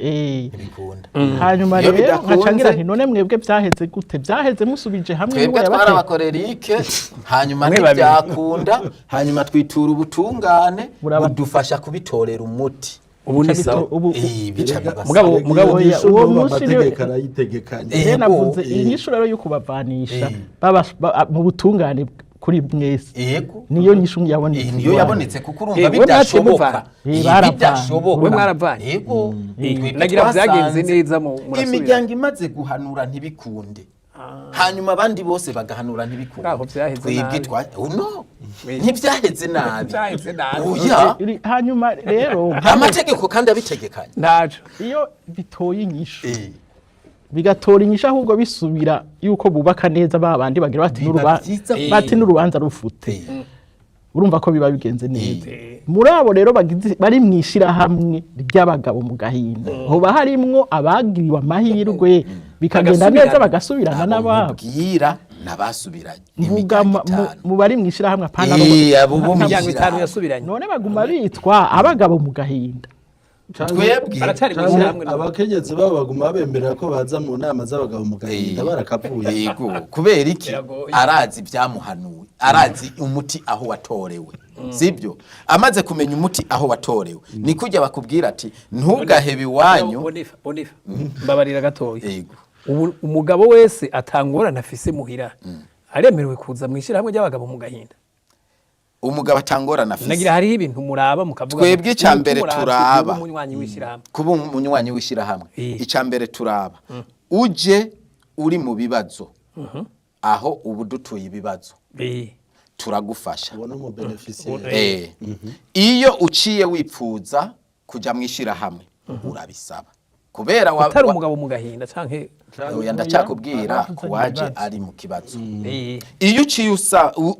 ntibikunda. Hanyuma Iyo rero bidakunze- nkaca ngira nti: none mwebwe vyaheze gute? Vyaheze musubije hamwe Twebwe n'uwo yabateye? twarabakorerike, hanyuma Mwe babiri. ntibyakunda, hanyuma twitura ubutungane, budufasha kubitorera umuti. Ubu ni sawa. Bica bibasa. Mugabo Oya, uwo munsi niwe- amategeko arayitegekanya. Rero navuze inyishu rero yo kubavanisha mu butungane kuri mwese. Niyo nyishu yabonetse. Niyo yabonetse, kuko urumva We mwaciye bidashoboka. muvana. Baravanye. Bidashoboka. We mwaravanye. Yego. Twebwe Nagira vyagenze twasanze neza murasubira. Imiryango imaze guhanura ntibikunde, hanyuma abandi bose bagahanura ntibikunde. Aho vyaheze Twebwe nabi. twa oh, no, ntibyaheze nabi. Vyaheze nabi. Oya. Hanyuma rero Amategeko kandi abitegekanye. Ntaco. Iyo bitoye inyishu, bigatora inyishu, ahubwo bisubira yuko bubaka neza, ba bandi bagira bati Biba vyiza. bati n'urubanza rufute, urumva ko biba bigenze neza. Muri abo rero bagize bari mu ishirahamwe ry'abagabo mu gahinda, hoba harimwo abagiriwe amahirwe bikagenda Bagasubirana. neza, bagasubirana n'ababo. Mubwira n'abasubiranye Mvuga imiryango itanu. mu bari mu ishirahamwe, apana Abo bo mu Imiryango itanu ishyirahamwe. yasubiranye. None baguma bitwa abagabo mu gahinda? Twebwe Baracari mu Canke ishyirahamwe nabo. abakenyezi babo baguma bemera ko baza mu nama z'abagabo mu gahinda barakavuye? Yego, kubera iki? Biragoye. Arazi ibyamuhanuwe, arazi umuti aho watorewe, sibyo? Amaze kumenya umuti aho watorewe, ni kujya bakubwira ati: ntugahebe iwanyu. Bonifa, Bonifa, mbabarira gatoya. Yego. Ubu umugabo wese atangorane afise muhira aremerewe kuza mu ishyirahamwe ry'abagabo mu gahinda? Umugabo atangorana afise. Nagira hariho ibintu muraba mukavuga Twebwe ngo, icya mbere uyu tumuraba, turaba. uyu umunywanyi w'ishyirahamwe. Kuba umunywanyi w'ishyirahamwe, icya mbere turaba uje uri mu bibazo, aho ubu dutuye ibibazo, turagufasha. Ubona umu bénéficiaire. Iyo uciye wipfuza kujya mu ishyirahamwe, urabisaba kubera Utari umugabo mu gahinda canke? Oya, ndacyakubwira Oya, kuwaje ibibazo. ari mu kibazo. Iyo uciye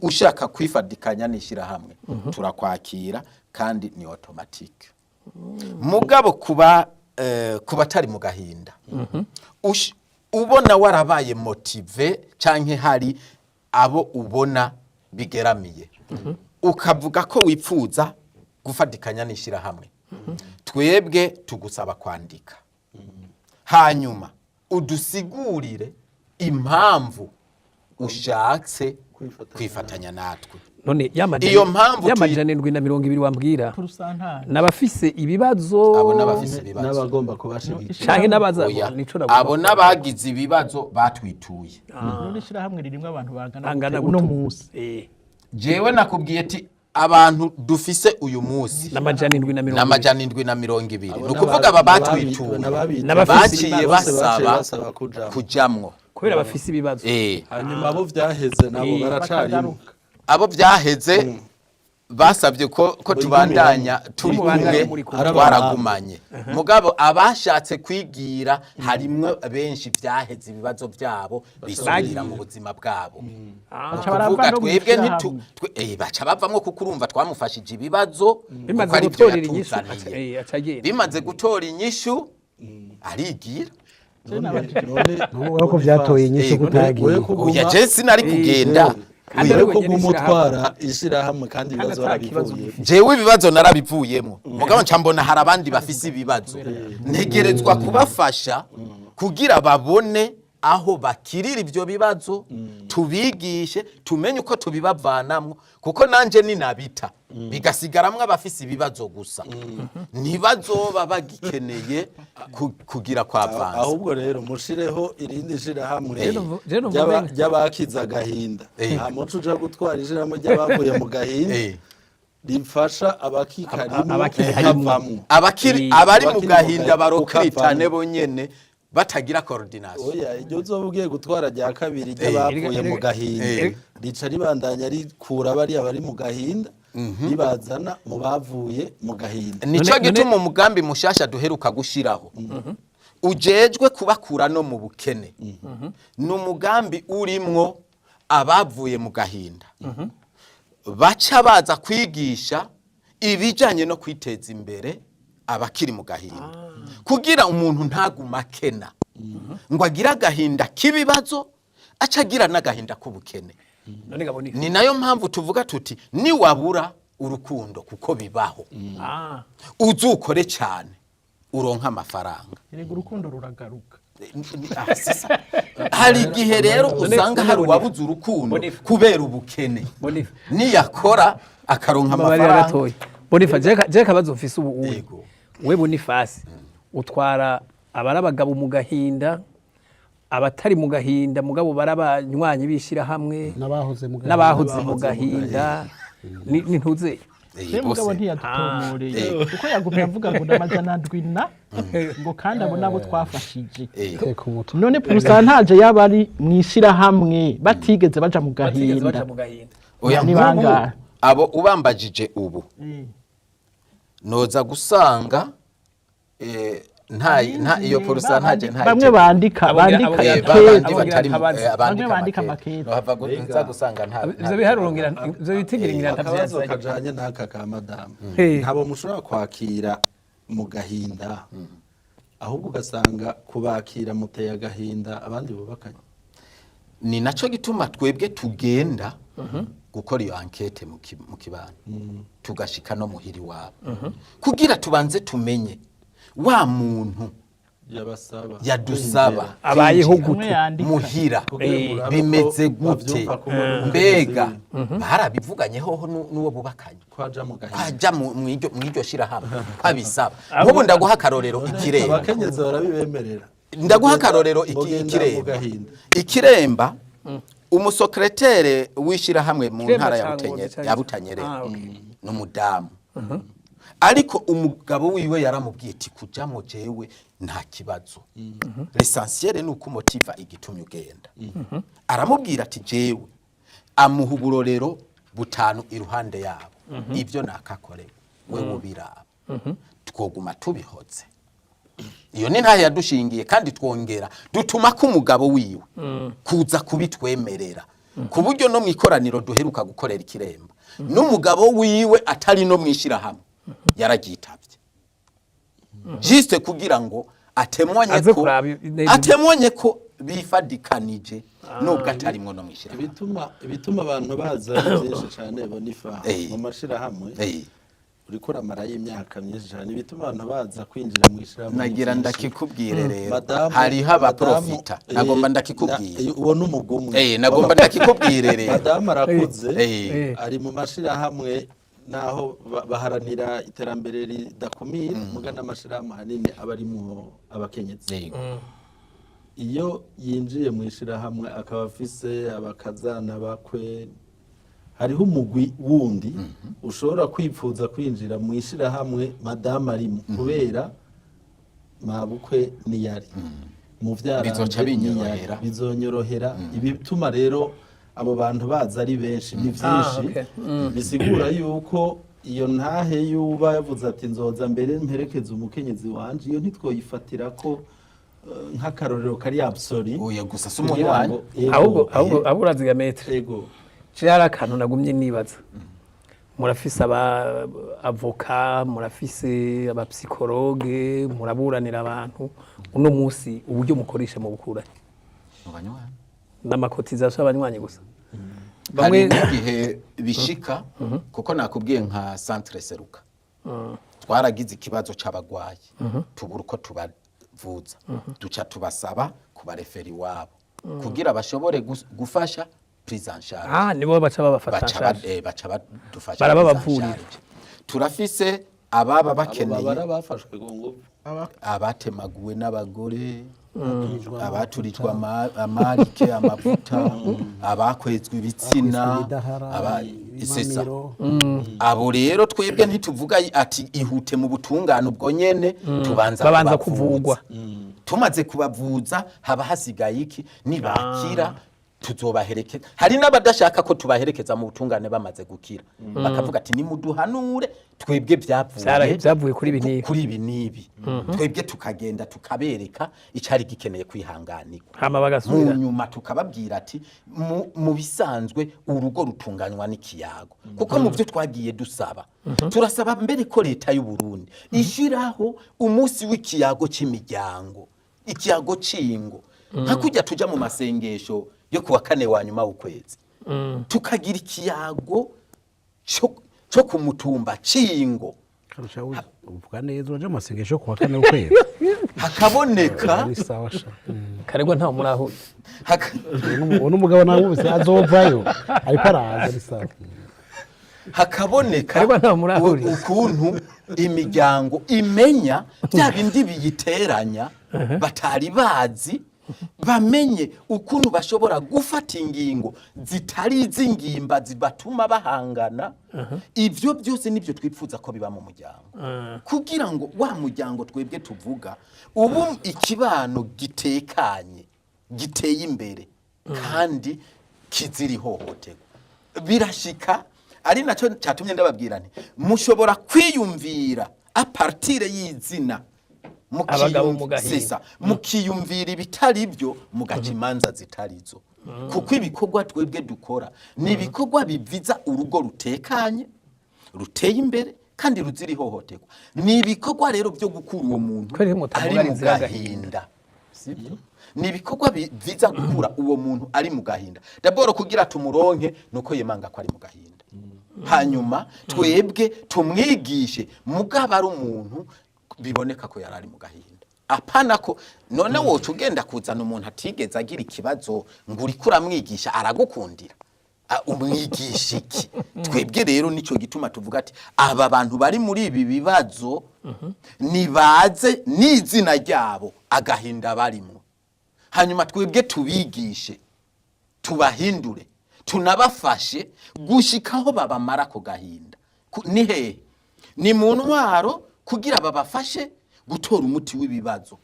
ushaka kwifadikanya n'ishyirahamwe, turakwakira kandi ni automatique. Mugabo kuba kuba atari mu gahinda, ubona warabaye motivé canke hari abo ubona bigeramiye, ukavuga ko wipfuza gufadikanya n'ishyirahamwe, twebwe tugusaba kwandika, hanyuma udusigurire impamvu ushatse kwifatanya natwe. None y'amajana Iyo mpamvu 720 wambwira Pourcentage. n'abafise ibibazo? Abo n'abafise ibibazo. N'abagomba kubashigikira. Canke n'abaza Oya. nico nagomba. Abo n'abagize ibibazo batwituye. None ishirahamwe ririmwo abantu bangana Angana gute uno gute? munsi? Jewe nakubwiye ati abantu dufise uyu munsi N'720. N'720, ni ukuvuga aba batwituye N'abafise baciye ibibazo. basaba basaba kujamwo. kujamwo. Kubera bafise ibibazo. Hanyuma abo vyaheze nabo baracarimo. Bakagaruka. Abo byaheze basabye ko tubandanya turi Mubandanye kumwe, muri kumwe. twaragumanye. Mugabo abashatse kwigira, harimwo benshi byaheze ibibazo byabo, bisubirira mu buzima bwabo. Baca barava Kuvuga no mu twebwe ntitu ishirahamwe. baca bavamwo, kuko urumva twamufashije ibibazo, Bimaze kuko ari byo gutorera inyishu, yatuzaniye. aca agenda. Bimaze gutora inyishu arigira. Nuvuga ko vyatoye inyishu kutagiye. We kuguma Oya, je sinari kugenda. Kandi we ari wenyene kuguma ishirahamwe. utwara ishirahamwe kandi ibibazo ata kibazo warabivuye. Jewe ibibazo narabivuyemo, mugabo nca mbona hari abandi bafise ibibazo, ntegerezwa kubafasha kugira babone aho bakirira ibyo bibazo, tubigishe, tumenye uko tubibavanamwo, kuko nanje ninabita bigasigaramwo abafise ibibazo gusa, ntibazoba bagikeneye kugira kwa avanze. Ahubwo rero mushireho irindi shirahamwe Rero numva ry'abakize agahinda. Nta muco uja gutwara ishirahamwe ry'abavuye mu gahinda, rifasha abakikarimwo Abakikarimwo. kukavamwo. Abakiri abari mu Abakiri mu gahinda gahinda barokiritane kukavamwo. bonyene batagira coordination. Oya, iryo uzoba ugiye gutwara rya kabiri ry'abavuye mu gahinda rica ribandanya rikura bariya bari mu gahinda, ribazana mu bavuye mu gahinda. Nico gituma umugambi mushasha duheruka gushiraho ujejwe kubakura no mu bukene, ni umugambi urimwo abavuye mu gahinda baca baza kwigisha ibijanye no kwiteza imbere abakiri mu gahinda, kugira umuntu ntaguma akena ngo agire agahinda k'ibibazo, aca agira n'agahinda k'ubukene. None gaboni. Ni nayo mpamvu tuvuga tuti niwabura Urukundo kuko bibaho. Ah. Uzukore cyane uronka amafaranga. Erega urukundo ruragaruka. Ah, sisa. Hari igihe rero usanga hari uwabuze urukundo Bonifa. kubera ubukene. Bonifa. Niyakora akaronka Mbabarira amafaranga. gatoya, Bonifa, je kabazo mfise ubu uwe. Yego. We Bonifasi, utwara abari abagabo mu gahinda, abatari mu gahinda mugabo bari abanywanyi bishira hamwe, n'abahoze mu gahinda. N'abahoze mu gahinda, ni ntuze. Rero mugabo Bose. ntiyadutomoreye kuko yagumye avuga ngo ni 700 na ngo kandi abo nabo twafashije. Teka umutwe. None pourcentage y'abari mu ishyirahamwe batigeze baja mu batigeze baja gahinda mu gahinda? Oya, Ni nk'ubu bangahe? Abo ubambajije ubu, noza gusanga nta iyo pourcentage nta Bamwe bandika Abongira- bandika abongira- ikete. babandi batari Abongira abandika Bamwe bandika makete. makete. Nohava nza gusanga nta Ivyo biharuro ngira ivyo bitigiri ngira Akabazo ntavyazanye. kajanye n'aka ka madamu, Hey. ntabo mushobora kwakira mu gahinda, ahubwo ugasanga kubakira muteye agahinda abandi bubakanye. Ni naco gituma twebwe tugenda gukora iyo enquête mu kibano, tugashika no muhiri wabo kugira tubanze tumenye wa muntu yabasaba yadusaba Abayeho kwinjira gute? Umwe yandika. Muhira Kugira ngo urabe ko bimeze gute? bavyumva kumwe n'umukenyezi Mbega wiwe. barabivuganye hoho n'uwo bubakanye Ko aja mu gahinda? Kwaja mw'iryo shirahamwe kwabisaba? Nk'ubu ndaguha akarorero Ikiremba. Abakenyezi barabibemerera. Ndaguha akarorero Mugenda mu Ikiremba. gahinda. Ikiremba, umusekretere w'ishirahamwe mu Kiremba ntara ya ca Butenye- Ngozi canke- ya Butanyerera, Ah, okay. n'umudamu, ariko umugabo wiwe yaramubwiye ati: "Kujamwo jewe nta kibazo, l'essentiel ni uko umotiva igitumye ugenda." Aramubwira ati: "Jewe", amuha uburorero butanu iruhande yabo, "Ibyo nakakorewe wewe ubiraba twoguma tubihoze." Iyo ni ntahe yadushingiye, kandi twongera dutuma ko umugabo wiwe kuza kubitwemerera, ku buryo no mu ikoraniro duheruka gukorera Ikiremba n'umugabo wiwe atari no mu ishyirahamwe yararyitabye, juste kugira ngo atemwanye Aze ko kuraba atemwanye ko bifadikanije nubwo atarimwo no mu ishyirahamwe. Ibituma abantu baza ari byinshi cyane, Bonifa. Mu mashirahamwe uriko uramarayo imyaka myinshi cyane, ibituma abantu baza kwinjira mu ishirahamwe ni Nagira byinshi. ndakikubwire rero, Madamu- hariho abaprofita. Madamu, Nagomba ndakikubwire. Uwo ni umugwi umwe. Nagomba ndakikubwire rero. Madamu arakuze, ari mu mashirahamwe naho baharanira iterambere ridakumira, muga n'amashirahamwe ahanini aba arimwo abakenyezi. Iyo yinjiye mu ishirahamwe akaba afise abakazana bakwe, hariho umugwi wundi ushobora kwipfuza kwinjira mu ishirahamwe madamu arimo kubera mabukwe niyari muvyaranje Bizoca binyorohera. niyari, bizonyorohera. Ibituma rero abo bantu baza ari benshi ni vyinshi. Okay. Bisigura yuko iyo ntahe yuba yavuze ati: "Nzoza mbere mperekeze umukenyezi wanje", iyo ntitwoyifatira ko nk'akarorero kari absolu. Oya, gusa si kugira umunywanyi. ngo- Yego, Ahubwo uraziga maître. Yego. Je hari akantu nagumye nibaza: murafise aba avocat, murafise aba psychologue, muraburanira abantu. Uno munsi uburyo mukoresha mu bukura Mu banywanyi. n'ama cotisations y'abanywanyi gusa? Hari Bamwe n'igihe bishika, kuko nakubwiye nka centre Seruka twaragize ikibazo c'abagwayi, tubura uko tubavuza, duca tubasaba kubarefera iwabo kugira bashobore gufasha prise en charge. Ah, nibo baca babafata Baca en charge. baca badufasha Barababavurira. prise en charge. Turafise ababa Abo bakeneye babara bafashwe ku ngufu. Abatemaguwe n'abagore, abaturijwe amarike, amavuta, abakwezwe ibitsina, imidahara, c'est ça. ibimamiro. Abo rero twebwe ntituvuga ati: "Ihute mu butungane", ubwo nyene tubanza Babanza kubavuza. kuvugwa. Tumaze kubavuza haba hasigaye iki? Nibakira tuzobaherekeza. Hari n'abadashaka ko tubaherekeza mu butungane bamaze gukira, bakavuga ati: "Nimuduhanure twebwe byavuye Vyavuye kuri ibi n'ibi." Kuri ibi n'ibi." Twebwe tukagenda tukabereka icari gikeneye kwihanganirwa, Hama mu bagasubira. nyuma tukababwira ati: Mu bisanzwe urugo rutunganywa n'ikiyago." Kuko mu byo twagiye dusaba, turasaba mbere ko leta y'u Burundi ishyiraho umunsi w'ikiyago cy'imiryango, ikiyago c'ingo, nka kujya tuja mu masengesho yo kuwa kane wa nyuma w'ukwezi, tukagira ikiyago cyo cyo kumutumba cingo, Karusha uvuga neza, uraja mu masengesho kuwa kane w'ukwezi. Hakaboneka Ni sawa sha. Karegwa ntawe murahuye. Uwo n'umugabo nawe azovayo ariko araza, ni sawa. Hakaboneka Karegwa ntawe murahuriye. Ukuntu imiryango imenya bya bindi biyiteranya batari bazi, bamenye ukuntu bashobora gufata ingingo zitari iz'ingimba zibatuma bahangana. Ibyo byose nibyo twifuza ko biba mu muryango, kugira ngo wa muryango twebwe tuvuga ubu ikibano gitekanye, giteye imbere kandi kizira ihohoterwa. Birashika, ari nacyo cyatumye ndababwira nti mushobora kwiyumvira à partir y'izina Abagabo mu gahinda. C'est ça. Mukiyumvira ibitari byo, mugaca imanza zitari zo, kuko ibikorwa twebwe dukora ni ibikorwa biviza urugo rutekanye, ruteye imbere kandi ruzira ihohoterwa. Ni ibikorwa rero byo gukura uwo muntu Kubera ko mutavuga ari ari mu inzira gahinda, sibyo? Ni ibikorwa biza gukura uwo muntu ari mu gahinda. D'abord, kugira tumuronke nuko yemanga ko ari mu gahinda, hanyuma twebwe tumwigishe. Mugabo ari umuntu biboneka ko yari ari mu gahinda, apana ko none woca ugenda kuzana umuntu atigeze agira ikibazo ngo uriko uramwigisha aragukundira. Umwigisha iki? Twebwe rero nicyo gituma tuvuga ati aba bantu bari muri ibi bibazo nibaze n'izina ryabo, agahinda barimwo, hanyuma twebwe tubigishe, tubahindure, tunabafashe gushikaho babamara ako gahinda. Ni hehe? Ni mu ntwaro, kugira babafashe gutora umuti w'ibibazo.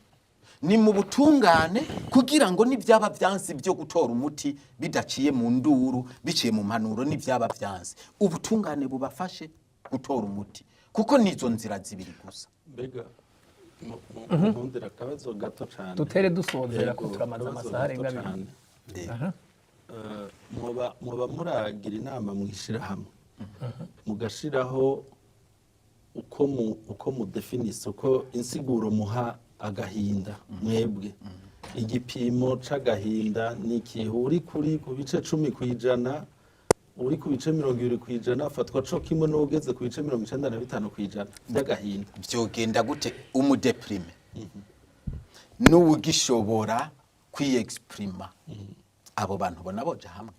Ni mu butungane, kugira ngo n'ibyaba byansi byo gutora umuti bidaciye mu nduru, biciye mu mpanuro, n'ibyaba byansi ubutungane bubafashe gutora umuti, kuko nizo nzira zibiri gusa. Mbega nkundira akabazo gato cyane. Dutere dusozera ko Yego, turamaze akabazo amasaha gato arenga abiri. cane. Muba muragira inama mwishirahamwe, mugashiraho uko mudefinisa, uko insiguro muha agahinda. Mwebwe igipimo c'agahinda ni ikihe? Uri kuri ku bice 10%, uri ku bice 20%, afatwa co kimwe n'ugeze ku bice 95% by'agahinda? Byogenda gute? Umu déprimé n'uwugishobora kwiyexprima, abo bantu bona boja hamwe?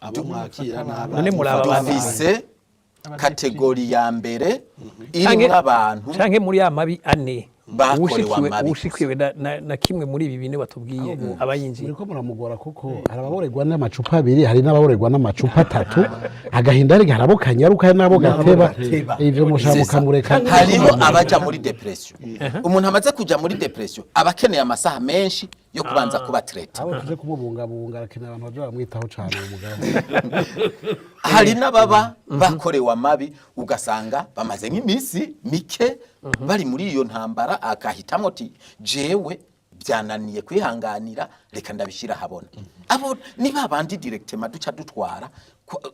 Abo mwakira n'abana. None muri aba bantu Dufise catégorie ya mbere irimwo abantu canke muri ya mabi ane, bakorewe amabi. Uwushikiwe na kimwe muri ibi bine batubwiye aba yinjiye. Muriko muramugora, kuko hari ababorerwa n'amacupa abiri, hari n'ababorerwa n'amacupa atatu. Agahinda ariko hari abo kanyaruka, hari n'abo gateba. Ivyo mushaka C'est ça. mukamureka. Hariho abaja muri dépression. Umuntu amaze kuja muri dépression aba akeneye amasaha menshi yo kubanza kuba traité. Abo tuje kumubungabunga, arakeneye abantu baje baramwitaho cane uwo mugabo. Hari n'ababa bakorewe amabi, ugasanga bamaze nk'iminsi mike bari muri iyo ntambara, agahitamo ati jewe byananiye kwihanganira, reka ndabishyira ahabona. Abo ni ba bandi directement duca dutwara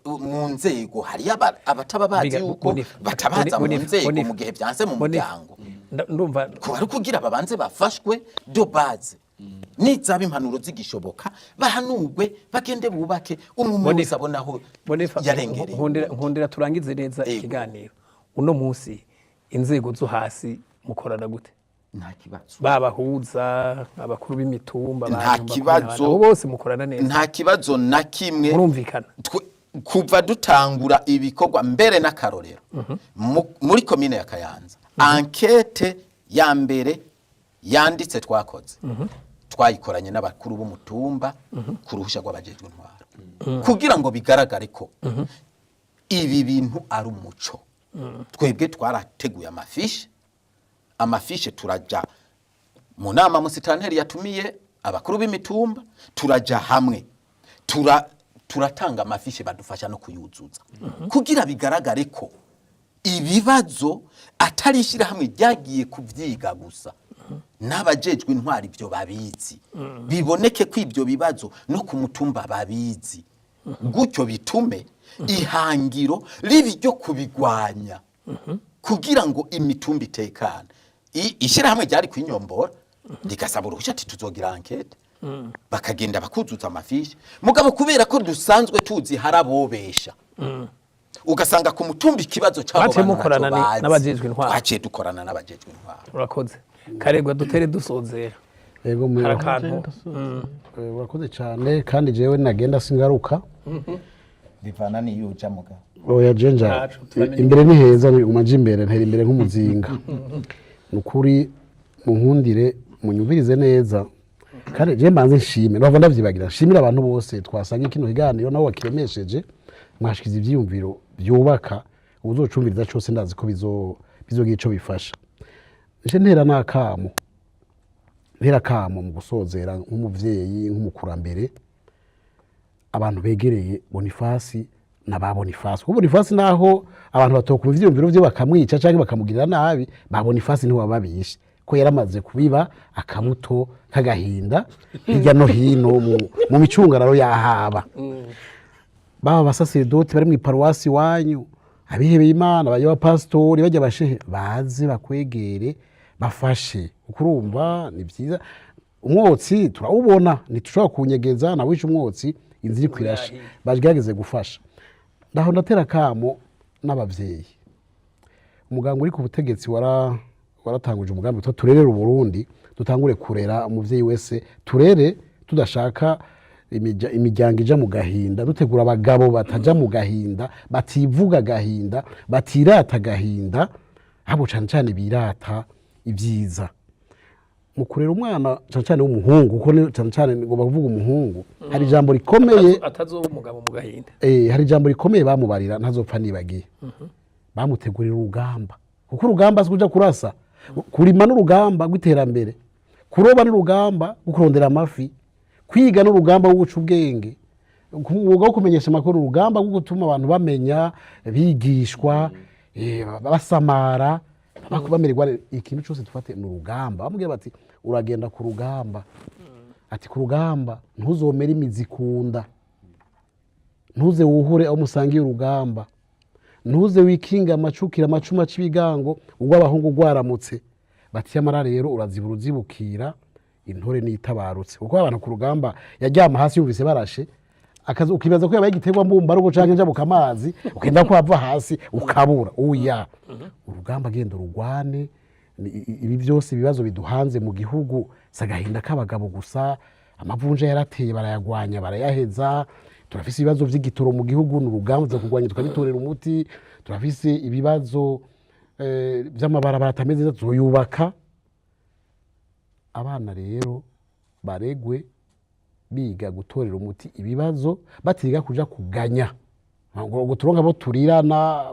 mu nzego. Hariyo abataba bazi yuko batabaza mu nzego mu gihe byanse mu muryango. Ndumva. Kuba ari kugira babanze bafashwe de base, nizaba impanuro zigishoboka bahanurwe, bagende bubake, umwe umwe wese abona aho Bonifa, yarengereye. Nkundira turangize neza ikiganiro uno munsi. Inzego zo hasi mukorana gute? Nta kibazo. Babahuza, abakuru b'imitumba, Nta abantu kibazo. bakuru, abo bose mukorana neza? Nta kibazo na kimwe. Murumvikana? Kuva dutangura ibikorwa, mbere n'akarorero, muri komine ya Kayanza, enquête ya mbere yanditse twakoze, twayikoranye n'abakuru b'umutumba ku ruhushya rw'abajejwe intwaro, kugira ngo bigaragare ko ibi bintu ari umuco. Twebwe twarateguye amafiches, amafiches turaja mu nama musitanteri yatumiye abakuru b'imitumba, turaja hamwe, turatanga amafiches, badufasha no kuyuzuza, kugira bigaragare ko ibibazo atari ishyirahamwe ryagiye kubyiga gusa, n'abajejwe intwari ibyo babizi, biboneke ko ibyo bibazo no ku mutumba babizi. Gutyo bitume ihangiro ribi ryo kubigwanya kugira ngo imitumba itekane. Ishyirahamwe ryari kwinyombora rigasaba uruhushya ati tuzogira enquête, bakagenda bakuzuza amafiches. Mugabo kubera ko dusanzwe tuzi hari abobesha. Ugasanga ku mutumba ikibazo cy'abo Mwaciye bantu mukorana ntacyo bazi. n'abajejwe intwaro. Twaciye dukorana n'abajejwe intwaro. Urakoze, Karegwa, dutere dusozera. Yego. Hari akantu. Urakoze cyane, kandi jewe nagenda singaruka. Bivana n'iyo uja mugabo. Oya, jenja. Ntaco, turamenya. Imbere ni heza, nguma nja imbere, ntera imbere nk'umuzinga. Ni ukuri, munkundire munyumvirize neza, kandi je mbanze nshime, nova ndavyibagira, nshimire abantu bose twasanga kino kiganiro nabo bakiremesheje, mwashikiza ivyiyumviro vyubaka. Uzocumviriza cose ndazi ko bizogira ico bifasha. Nje ntera n'akamo, ntera akamo mu gusozera nk'umuvyeyi, nk'umukurambere, abantu begereye Bonifasi na ba Bonifasi, kuko Bonifasi naho abantu batokumva ivyiyumviro vye bakamwica canke bakamugirira nabi, ba Bonifasi nibo bababishe, ko yaramaze kubiba akabuto k'agahinda hirya no hino mu micungararo yahaba. Baba basaseredoti bari mu iparuwasi iwanyu, abihebeye Imana, bajya abapasitori, bajya abashehe, baze bakwegere bafashe. Kuko urumva ni byiza, umwotsi turawubona, ntitushobora kuwunyegeza, nawica umwotsi inzira iriko irasha, bagerageze gufasha. Ndaho ndatera akamo n'abavyeyi. Umuganga uri ku butegetsi waratanguje umugambi witwa "Turerere Uburundi". Dutangure kurera, umuvyeyi wese turere, tudashaka imiryango ija mu gahinda, dutegura abagabo bataja mu gahinda, bativuga agahinda, batirata agahinda, ahubwo cane cane birata ibyiza mu kurera umwana, cane cane w'umuhungu, kuko cane cane ngomba kuvuga umuhungu. Hari ijambo rikomeye Atazoba umugabo mu gahinda. Hari ijambo rikomeye bamubarira ntazopfa nibagiye. Bamutegurira urugamba, kuko urugamba si kuja kurasa. Kurima n'urugamba rw'iterambere, kuroba n'urugamba rwo kurondera amafi, kwiga n'urugamba rwo guca ubwenge, umwuga wo kumenyesha amakuru, urugamba rwo gutuma abantu bamenya, bigishwa, basamara, bamererwa neza. Ikintu cyose dufate ni urugamba. Bamubwira bati: "Uragenda ku rugamba." Ati: "Ku rugamba ntuzomere imizi kunda, ntuze wuhure aho musangiye urugamba, ntuze wikinga amacukira amacuma c'ibigango ubwo abahungu rwaramutse." Bati: "Yamara rero urazibura uzibukira intore nitabarutse." Kuko abantu ku rugamba yaryama hasi yumvise barashe, akaza ukibaza ko yabaye igiterwa mbumbarugo canke njabuka amazi, ukenda ko ava hasi ukabura. Uya urugamba genda urugwane. Ibi byose ibibazo biduhanze mu gihugu si agahinda k'abagabo gusa. Amavunja yarateye, barayagwanya, barayaheza. Turafise ibibazo vy'igitoro mu gihugu, ni urugamba tuza kurwanya tukabitorera umuti. Turafise ibibazo vy'amabarabara atameze neza, tuzoyubaka. Abana rero baregwe biga gutorera umuti ibibazo, batiga kuja kuganya ngo turonke abo turirana,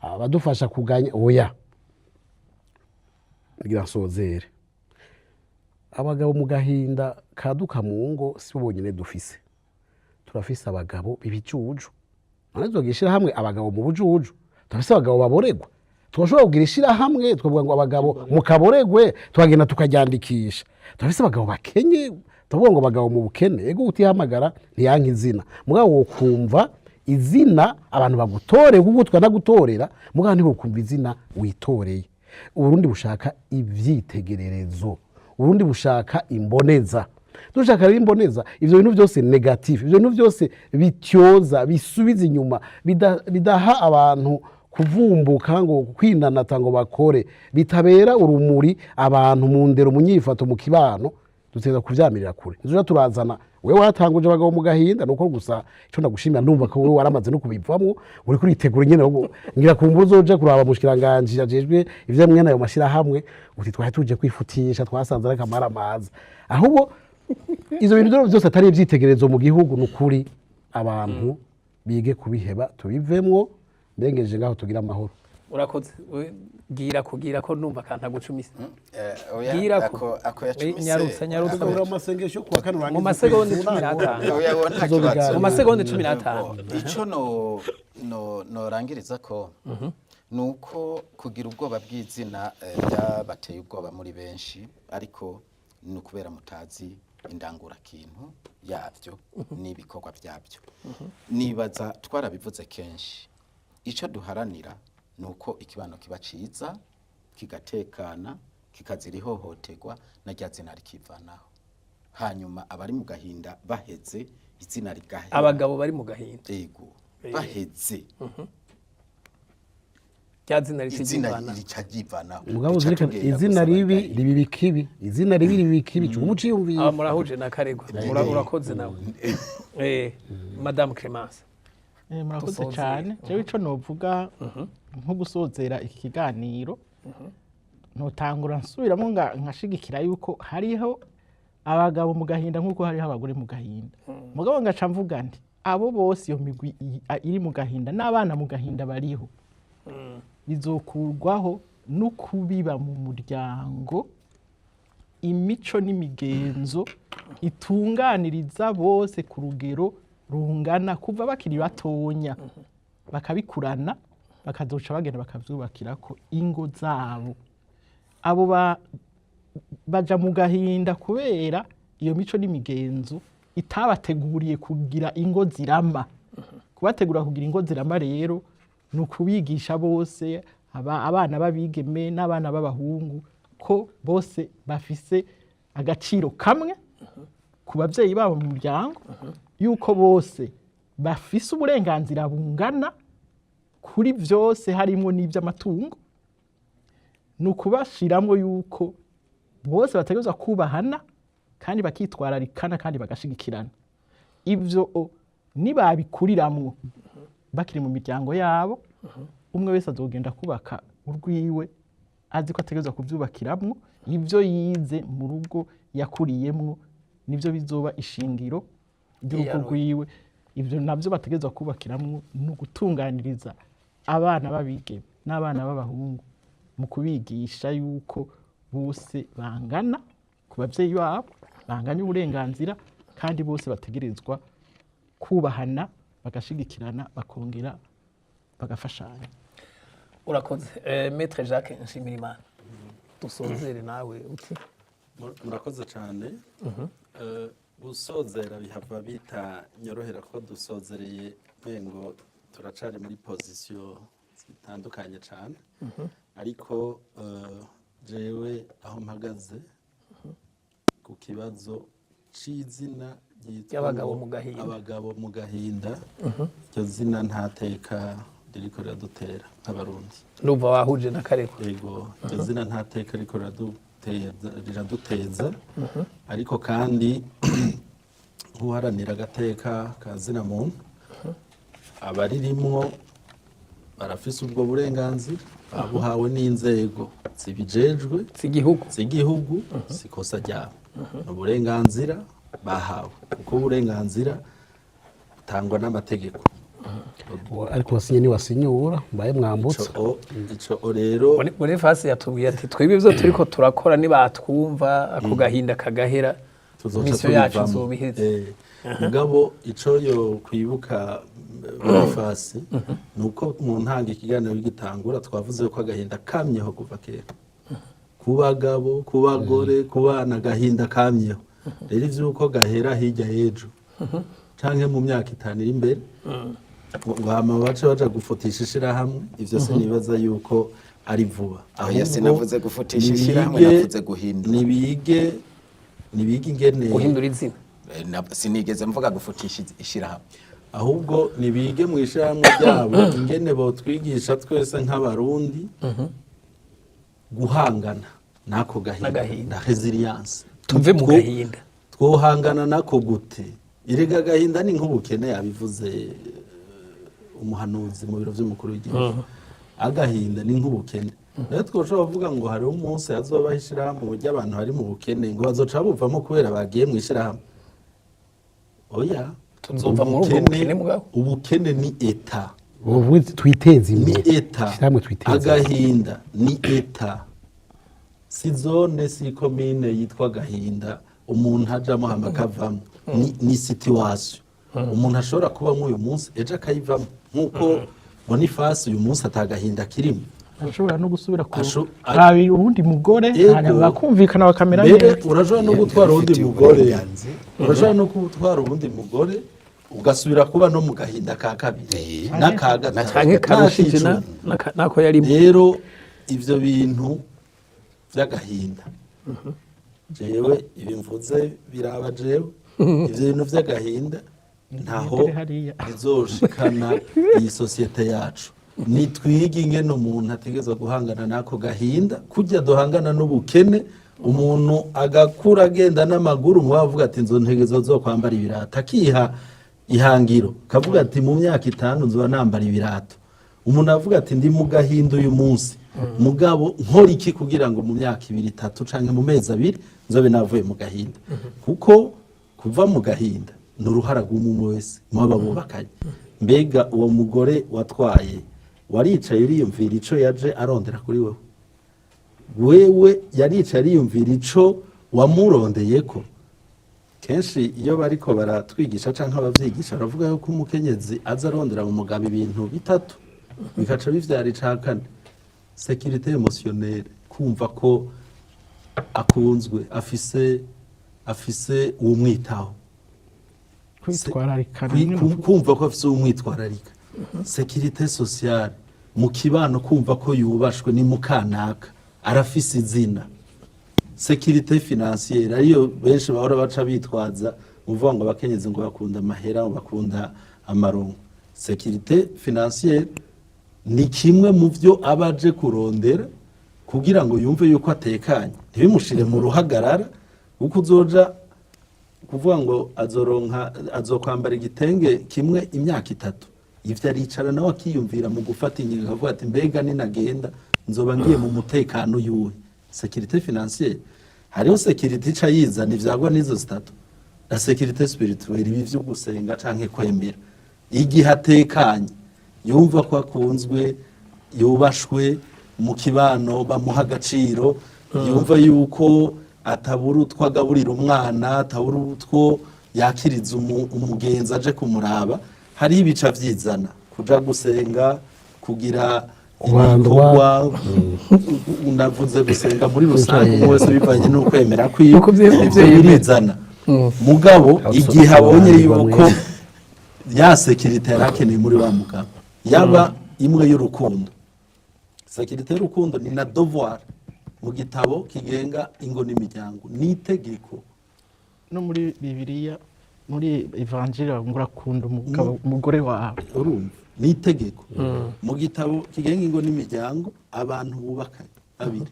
abadufasha kuganya. Oya, ngira nsozere. Abagabo mu gahinda kaduka mu ngo si bo bonyene dufise, turafise abagabo b'ibijuju. None tuzogira ishirahamwe abagabo mu bujuju? Turafise abagabo baboregwa. Turashobora kugira ishirahamwe tukavuga ngo abagabo mu kaboregwe, tukagenda tukaryandikisha. Turafise abagabo bakenye, tukavuga ngo abagabo mu bukene. Ego, utihamagara ntiyanka izina, mugabo wokumva izina abantu bagutore, kuko twanagutorera, mugabo ntiwokumva izina witoreye. Uburundi bushaka ivyitegererezo, Uburundi bushaka imboneza. Dushaka rero imboneza, ivyo bintu byose négatif, ivyo bintu byose bityoza, bisubiza inyuma, bidaha abantu kuvumbuka ngo kwinanata ngo bakore, bitabera urumuri abantu mu ndero, mu nyifato, mu kibano, duteza kuvyamirira kure. Ntuja turazana wewe watanguje abagabo mu gahinda. Nuko gusa ico ndagushimira, ndumva ko wewe waramaze no kubivamwo, uri kuritegura nyene ahubwo ngira kumbura uzoja kuraba mushikiranganje ajejwe ivyo mwene ayo mashirahamwe, uti: "Twari tuje kwifutisha, twasanze ari akamaramaza." Ahubwo ivyo bintu rero byose atari ivyitegererezo mu gihugu, ni ukuri abantu bige kubiheba, tubivemwo. Ndengeje ngaho, tugira amahoro. Urakoze. Gira kugira ko numva akantu agucumise. Oya, Bwira ko. ako yacumise. Nyarutsa, nyarutsa. Amasengesho kuwa kane. Mu masegonda 15. Oya, oya, nta kibazo. Mu masegonda 15. Icyo no norangiriza ko ni uko kugira ubwoba bw'izina byabateye ubwoba muri benshi, ariko ni ukubera mutazi indangurakintu yabyo n'ibikorwa byabyo. Nibaza twarabivuze kenshi, icyo duharanira ni uko ikibano kiba ciza, kigatekana, kikazira ihohoterwa, na rya zina rikivanaho, hanyuma abari mu gahinda baheze, izina rigahera. Abagabo bari mu gahinda. Yego, baheze. Rya zina rica Izina ryivana. rica ryivanaho. Mugabo Duca uzirikane tugenda izina gusaba ribi agahinda. ribi bikibi, izina ribi ribi bikibi, cyo umuciyumviye. Aba murahuje na Karegwa. Urakoze nawe. Madame Clemence. Murakoze Dusozere. cyane. Jewe ico novuga nko gusozera iki kiganiro, notangura nsubiramo nkashigikira yuko hariho abagabo mu gahinda nk'uko hariho abagore mu gahinda, mugabo ngaca mvuga nti abo bose iyo migwi iri mu gahinda n'abana mu gahinda bariho, bizokurwaho no kubiba mu muryango imico n'imigenzo itunganiriza bose ku rugero rungana kuva bakiri batonya, bakabikurana, bakazoca bagenda bakavyubakirako ingo zabo. Abo baja mu gahinda kubera iyo mico n'imigenzo itabateguriye kugira ingo zirama. Kubategura kugira ingo zirama rero ni ukubigisha bose, abana b'abigeme n'abana b'abahungu, ko bose bafise agaciro kamwe ku babyeyi babo mu muryango, yuko bose bafise uburenganzira bungana kuri byose harimo n'iby'amatungo. Ni ukubashiramwo yuko bose bategerezwa kubahana kandi bakitwararikana kandi bagashigikirana. Ibyo nibabikuriramwo bakiri mu miryango yabo, umwe wese azogenda kubaka urwiwe azi ko ategerezwa kubyubakiramwo ibyo yize mu rugo yakuriyemwo, nibyo bizoba ishingiro ry'urugo rwiwe. Ibyo nabyo bategerezwa kubakiramwo ni ugutunganiriza abana b'abigeme n'abana b'abahungu mu kubigisha yuko bose bangana ku babyeyi babo, banganya uburenganzira, kandi bose bategerezwa kubahana, bagashigikirana, bakongera bagafashanya. Urakoze. Maître Jacques Nshimirimana, dusozere nawe uti. Murakoze cyane. Gusozera bihava bitanyorohera ko dusozereye ngo turacari muri position zitandukanye cyane, ariko jewe aho mpagaze ku kibazo c'izina ryitwa Ry'abagabo ngo mu gahinda. Abagabo mu gahinda, iryo zina nta teka ririko riradutera nk'Abarundi. Ndumva wahuje na Karegwa. Yego, iryo zina nta teka riko riraduteza, ariko kandi nk'uharanira agateka ka zina muntu, abaririmwo barafise ubwo burenganzira babuhawe n'inzego zibijejwe z'igihugu. Z'igihugu. Si ikosa ryabo, ni uburenganzira bahawe, kuko uburenganzira butangwa n'amategeko. Ariko wasinye niwasinyura mbaye mwambutsa. Ico rero Boniface yatubwiye ati twebwe ibyo turiko turakora nibatwumva ako gahinda kagahera, tuzoca misiyo yacu tubivamo. izoba iheze. Mugabo ico yo kwibuka Boniface ni uko mu ntanga ikiganiro gitangura twavuze ko agahinda kamyeho kuva kera, ku bagabo, ku bagore, ku bana, agahinda kamyeho. Rero ivy'uko gahera hirya y'ejo canke mu myaka 5 iri imbere ngo hama bace baja gufutisha ishirahamwe, ivyo sinibaza yuko ari vuba. Oya, Ahubwo sinavuze gufutisha ishirahamwe, navuze guhindura. Nibige ingene Guhindura izina. Sinigeze mvuga gufutisha ishirahamwe. Ahubwo nibige mu ishirahamwe ryabo ingene botwigisha twese nk'Abarundi guhangana n'ako gahinda N'agahinda. na resilience. Tuve mu gahinda. Twohangana nako gute? Erega agahinda ni nk'ubukene, yabivuze umuhanuzi mu biro by'umukuru w'igihugu. Agahinda ni nk'ubukene. Rero twoshobora kuvuga ngo hariho umunsi hazobaho ishirahamwe ry'abantu bari mu bukene, ngo bazoca buvamo kubera bagiye mu ishirahamwe? Oya. Tuzova muri ubwo bukene mugabo. Ubukene ni état. Ubu twiteze Ni imbere. état. Ishyirahamwe twiteze imbere. Agahinda ni état, si zone, si komine yitwa Gahinda umuntu ajamo hama akavamo. Ni situation umuntu ashobora kubamo uyu munsi, ejo akayivamo, nk'uko Boniface uyu munsi atagahinda kirimo. Ashobora no gusubira ku Rabira uwundi mugore, Yego. hanyuma bakumvikana bakamera Mbere neza. urashobora no gutwara uwundi Ndabifitiye mugore. uburenganzira. Urashobora no gutwara uwundi mugore ugasubira kuba no mu gahinda ka kabiri n'aka gatatu Canke karushije n'ak'icumi. nako yarimo. Rero ivyo bintu vy'agahinda, jewe ibi mvuze biraba jewe, ivyo bintu vy'agahinda ntaho Nigendere hariya. bizoshikana iyi sosiyete yacu. Nitwige ingene umuntu ategerezwa guhangana n'ako gahinda, kurya duhangana n'ubukene. Umuntu agakura agenda n'amaguru, muba avuga ati nzo ntegezo zo kwambara ibirato, akiha ihangiro kavuga ati mu myaka 5 nzoba nambara ibirato. Umuntu avuga ati ndi mu gahinda uyu munsi, mugabo nkora iki kugira ngo mu myaka 2, 3 canke mu mezi 2 nzobe navuye mu gahinda? Kuko kuva mu gahinda ni uruhara rw'umwe wese muba bubakanye. Mbega uwo mugore watwaye, waricaye uriyumvira ico yaje arondera kuri wewe? Wewe yaricaye ariyumvira ico wamurondeye ko? Kenshi iyo bariko baratwigisha canke abavyigisha, baravuga yuko umukenyezi aza arondera mu mugabo ibintu bitatu, bikaca bivyara ica kane: sécurité émotionnelle, kumva ko akunzwe, afise uwumwitaho, Kwitwararika. Kumva ko afise uwumwitwararika, sécurité sociale mu kibano, kumva ko yubashwe, ni mukanaka arafise izina, sécurité financière, ariyo benshi bahora baca bitwaza uvuga ngo abakenyezi ngo bakunda amahera, ngo bakunda amarongo. Sécurité financière ni kimwe mu byo aba aje kurondera kugira ngo yumve yuko atekanye, ntibimushire mu ruhagarara, kuko uzoja kuvuga ngo azoronka, azokwambara igitenge kimwe imyaka 3. Ivyo aricara nawe akiyumvira mu gufata ingingo, akavuga ati mbega ninagenda nzoba ngiye mu mutekano yuwe? Sécurité financière. Hariho sécurité ica yizana ivyagwa n'izo zitatu, na sécurité spirituelle, ibi vyo gusenga canke kwemera. Igihe atekanye, yumva ko akunzwe, yubashwe mu kibano, bamuha agaciro, yumva yuko atabura utwo agaburira umwana, atabura utwo yakiriza umugenzi aje kumuraba, hariho ibica vyizana kuja gusenga, kugira Kubandwa. ibikorwa. Navuze gusenga muri rusange, umwe wese bivanye n'ukwemera kwiwe. Uko ivyo Ivyo yemera. birizana. Mugabo igihe abonye yuko mwese. ya sécurité yari akeneye muri wa mugabo, yaba imwe y'urukundo, sécurité y'urukundo ni na devoir mu gitabo kigenga ingo n'imiryango, ni itegeko. No muri Bibiliya, muri Ivanjiri, ngo urakunda umugabo, umugore wawe. Urumva, ni itegeko mu gitabo kigenga ingo n'imiryango. Abantu bubakanye babiri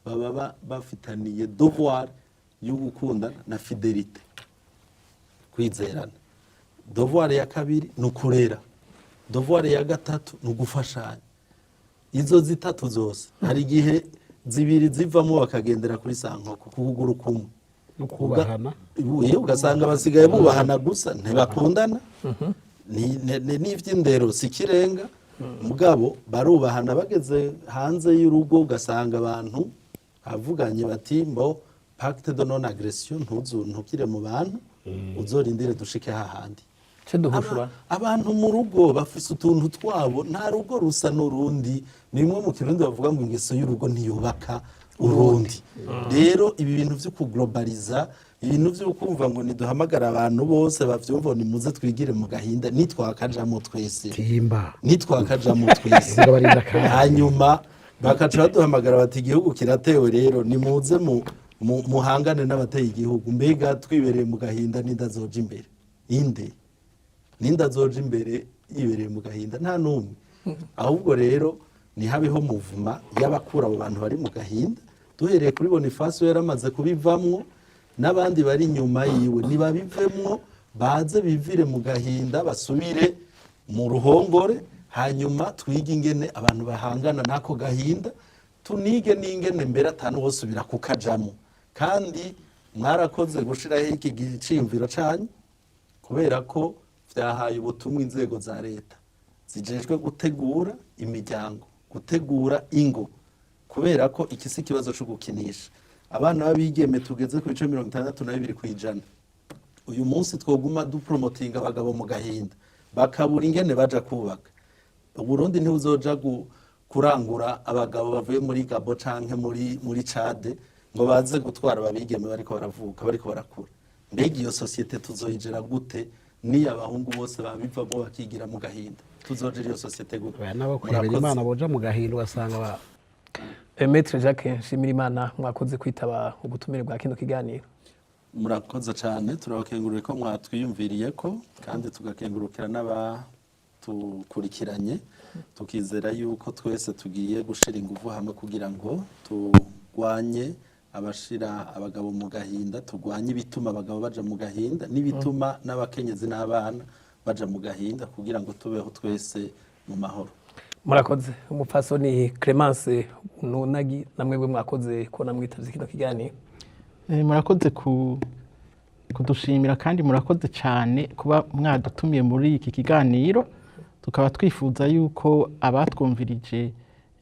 baba bafitaniye devoir yo gukundana na fidélité, kwizerana. Devoir ya kabiri ni ukurera. Devoir ya gatatu ni ugufashanya. Izo zitatu zose, hari igihe zibiri zivamo bakagendera kuri sankoko ku kuguru kumwe. No kubahana. Iyo ugasanga basigaye bubahana gusa, ntibakundana. N'ivy'indero si ikirenga, mugabo barubahana. Bageze hanze y'urugo, ugasanga abantu bavuganye bati mbo pacte de non agression, ntuzu ntukire mu bantu, uzorindire dushike hahandi. Ce duhushura. Abantu mu rugo bafise utuntu twabo, nta rugo rusa n'urundi. Ni bimwe mu Kirundi bavuga ngo ingeso y'urugo ntiyubaka urundi. Rero ibi bintu vyo kuglobaliza, ibintu vyo kumva ngo niduhamagara abantu bose bavyumva, ngo nimuze twigire mu gahinda, nitwakajamo twese. Timba. Nitwakajamo twese. Ubwo barinda kandi. Hanyuma bakaca baduhamagara bati igihugu kiratewe, rero nimuze muhangane n'abateye igihugu. Mbega twibereye mu gahinda, nindazoja imbere inde? Ninda azoja imbere yibereye mu gahinda? Nta n'umwe. Ahubwo rero ntihabeho muvuma y'abakura abo bantu bari mu gahinda, duhereye kuri Boniface yaramaze kubivamwo, n'abandi bari inyuma yiwe ntibabivemwo, baze bivire mu gahinda, basubire mu ruhongore. Hanyuma twige ingene abantu bahangana n'ako gahinda, tunige n'ingene mbere atanu wosubira kukajamo. Kandi mwarakoze gushiraho iki giciyumviro canyu, kubera ko vyahaye ubutumwa inzego za leta zijejwe gutegura imiryango, gutegura ingo, kubera ko iki si ikibazo co gukinisha. Abana b'abigeme tugeze ku bice 62%. Uyu munsi twoguma dupromotinga abagabo mu gahinda, bakabura ingene baja kubaka, Uburundi ntibuzoja kurangura abagabo bavuye muri Gabo canke muri Chad ngo baze gutwara ababigeme bariko baravuka, bariko barakura. Mbega iyo société tuzoyigera gute niyo abahungu bose babivamo bakigira mu gahinda? Tuzogera iyo société gute? Oya, n'abakwemera Murakoze. Imana boja mu gahinda, ugasanga ba Maître Jacques Nshimirimana, mwakoze kwitaba ubutumire bwa kino kiganiro. Murakoze cyane, turabakengurira ko mwatwiyumviriye ko, kandi tugakengurukira. Abatukurikiranye, tukizera yuko twese tugiye gushira ingufu hamwe kugira ngo turwanye abashira abagabo mu gahinda, turwanye ibituma abagabo baja mu gahinda n'ibituma n'abakenyezi n'abana baja mu gahinda, kugira ngo tubeho twese mu mahoro. Murakoze, umupfasoni Clemence Nunagi, namwebwe mwakoze ko namwitavye kino kiganiro. Murakoze kudushimira kandi murakoze cyane kuba mwadutumiye muri iki kiganiro. Tukaba twifuza yuko abatwumvirije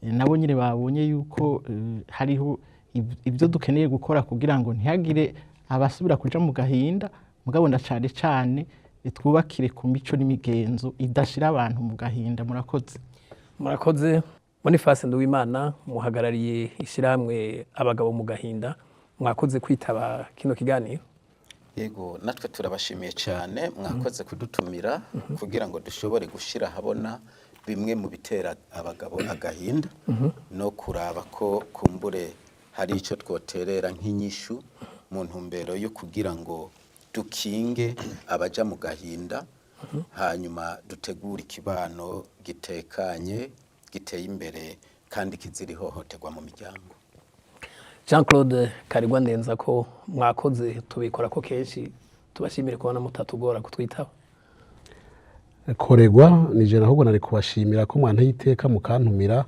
nabo nyine babonye yuko hariho ibyo dukeneye gukora kugira ngo ntihagire abasubira kuja mu gahinda. Mugabo na cyane cyane twubakire ku mico n'imigenzo idashira abantu mu gahinda. Murakoze. Murakoze. Boniface Nduwimana, muhagarariye ishyirahamwe Abagabo mu Gahinda, mwakoze kwitaba kino kiganiro. Yego, natwe turabashimiye cyane, mwakoze kudutumira kugira ngo dushobore gushyira ahabona bimwe mu bitera abagabo agahinda no kuraba ko kumbure hari icyo twoterera nk'inyishu mu ntumbero yo kugira ngo dukinge abaja mu gahinda, hanyuma dutegure ikibano gitekanye, giteye imbere kandi kizira ihohoterwa mu miryango. Jean Claude Karigwa Ndenza, ko mwakoze, tubikora ko kenshi, tubashimire kubona mutatugora kutwitaba. Koregwa nije, ahubwo nari kubashimira ko mwanteye iteka mukantumira,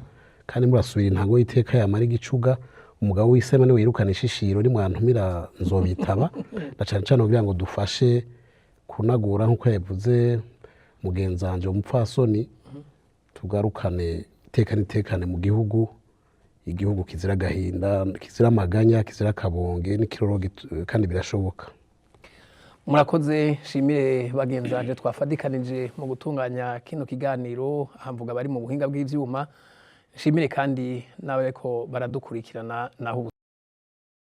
kandi murasubira intango y'iteka yamara igicuga. Umugabo w'isema niwe wirukana ishishiro, nimwantumira nzobitaba, na cane cane kugira ngo dufashe kunagura, nk'uko yabivuze mugenzanje umupfasoni, tugarukane iteka n'itekane mu gihugu, igihugu kizira agahinda, kizira amaganya, kizira akabonge n'ikiroro, kandi birashoboka. Murakoze. Shimire bagenzi banje twafadikanije mu gutunganya kino kiganiro, hamvuga bari mu buhinga bw'ivyuma. Shimire kandi n'abariko baradukurikirana naho.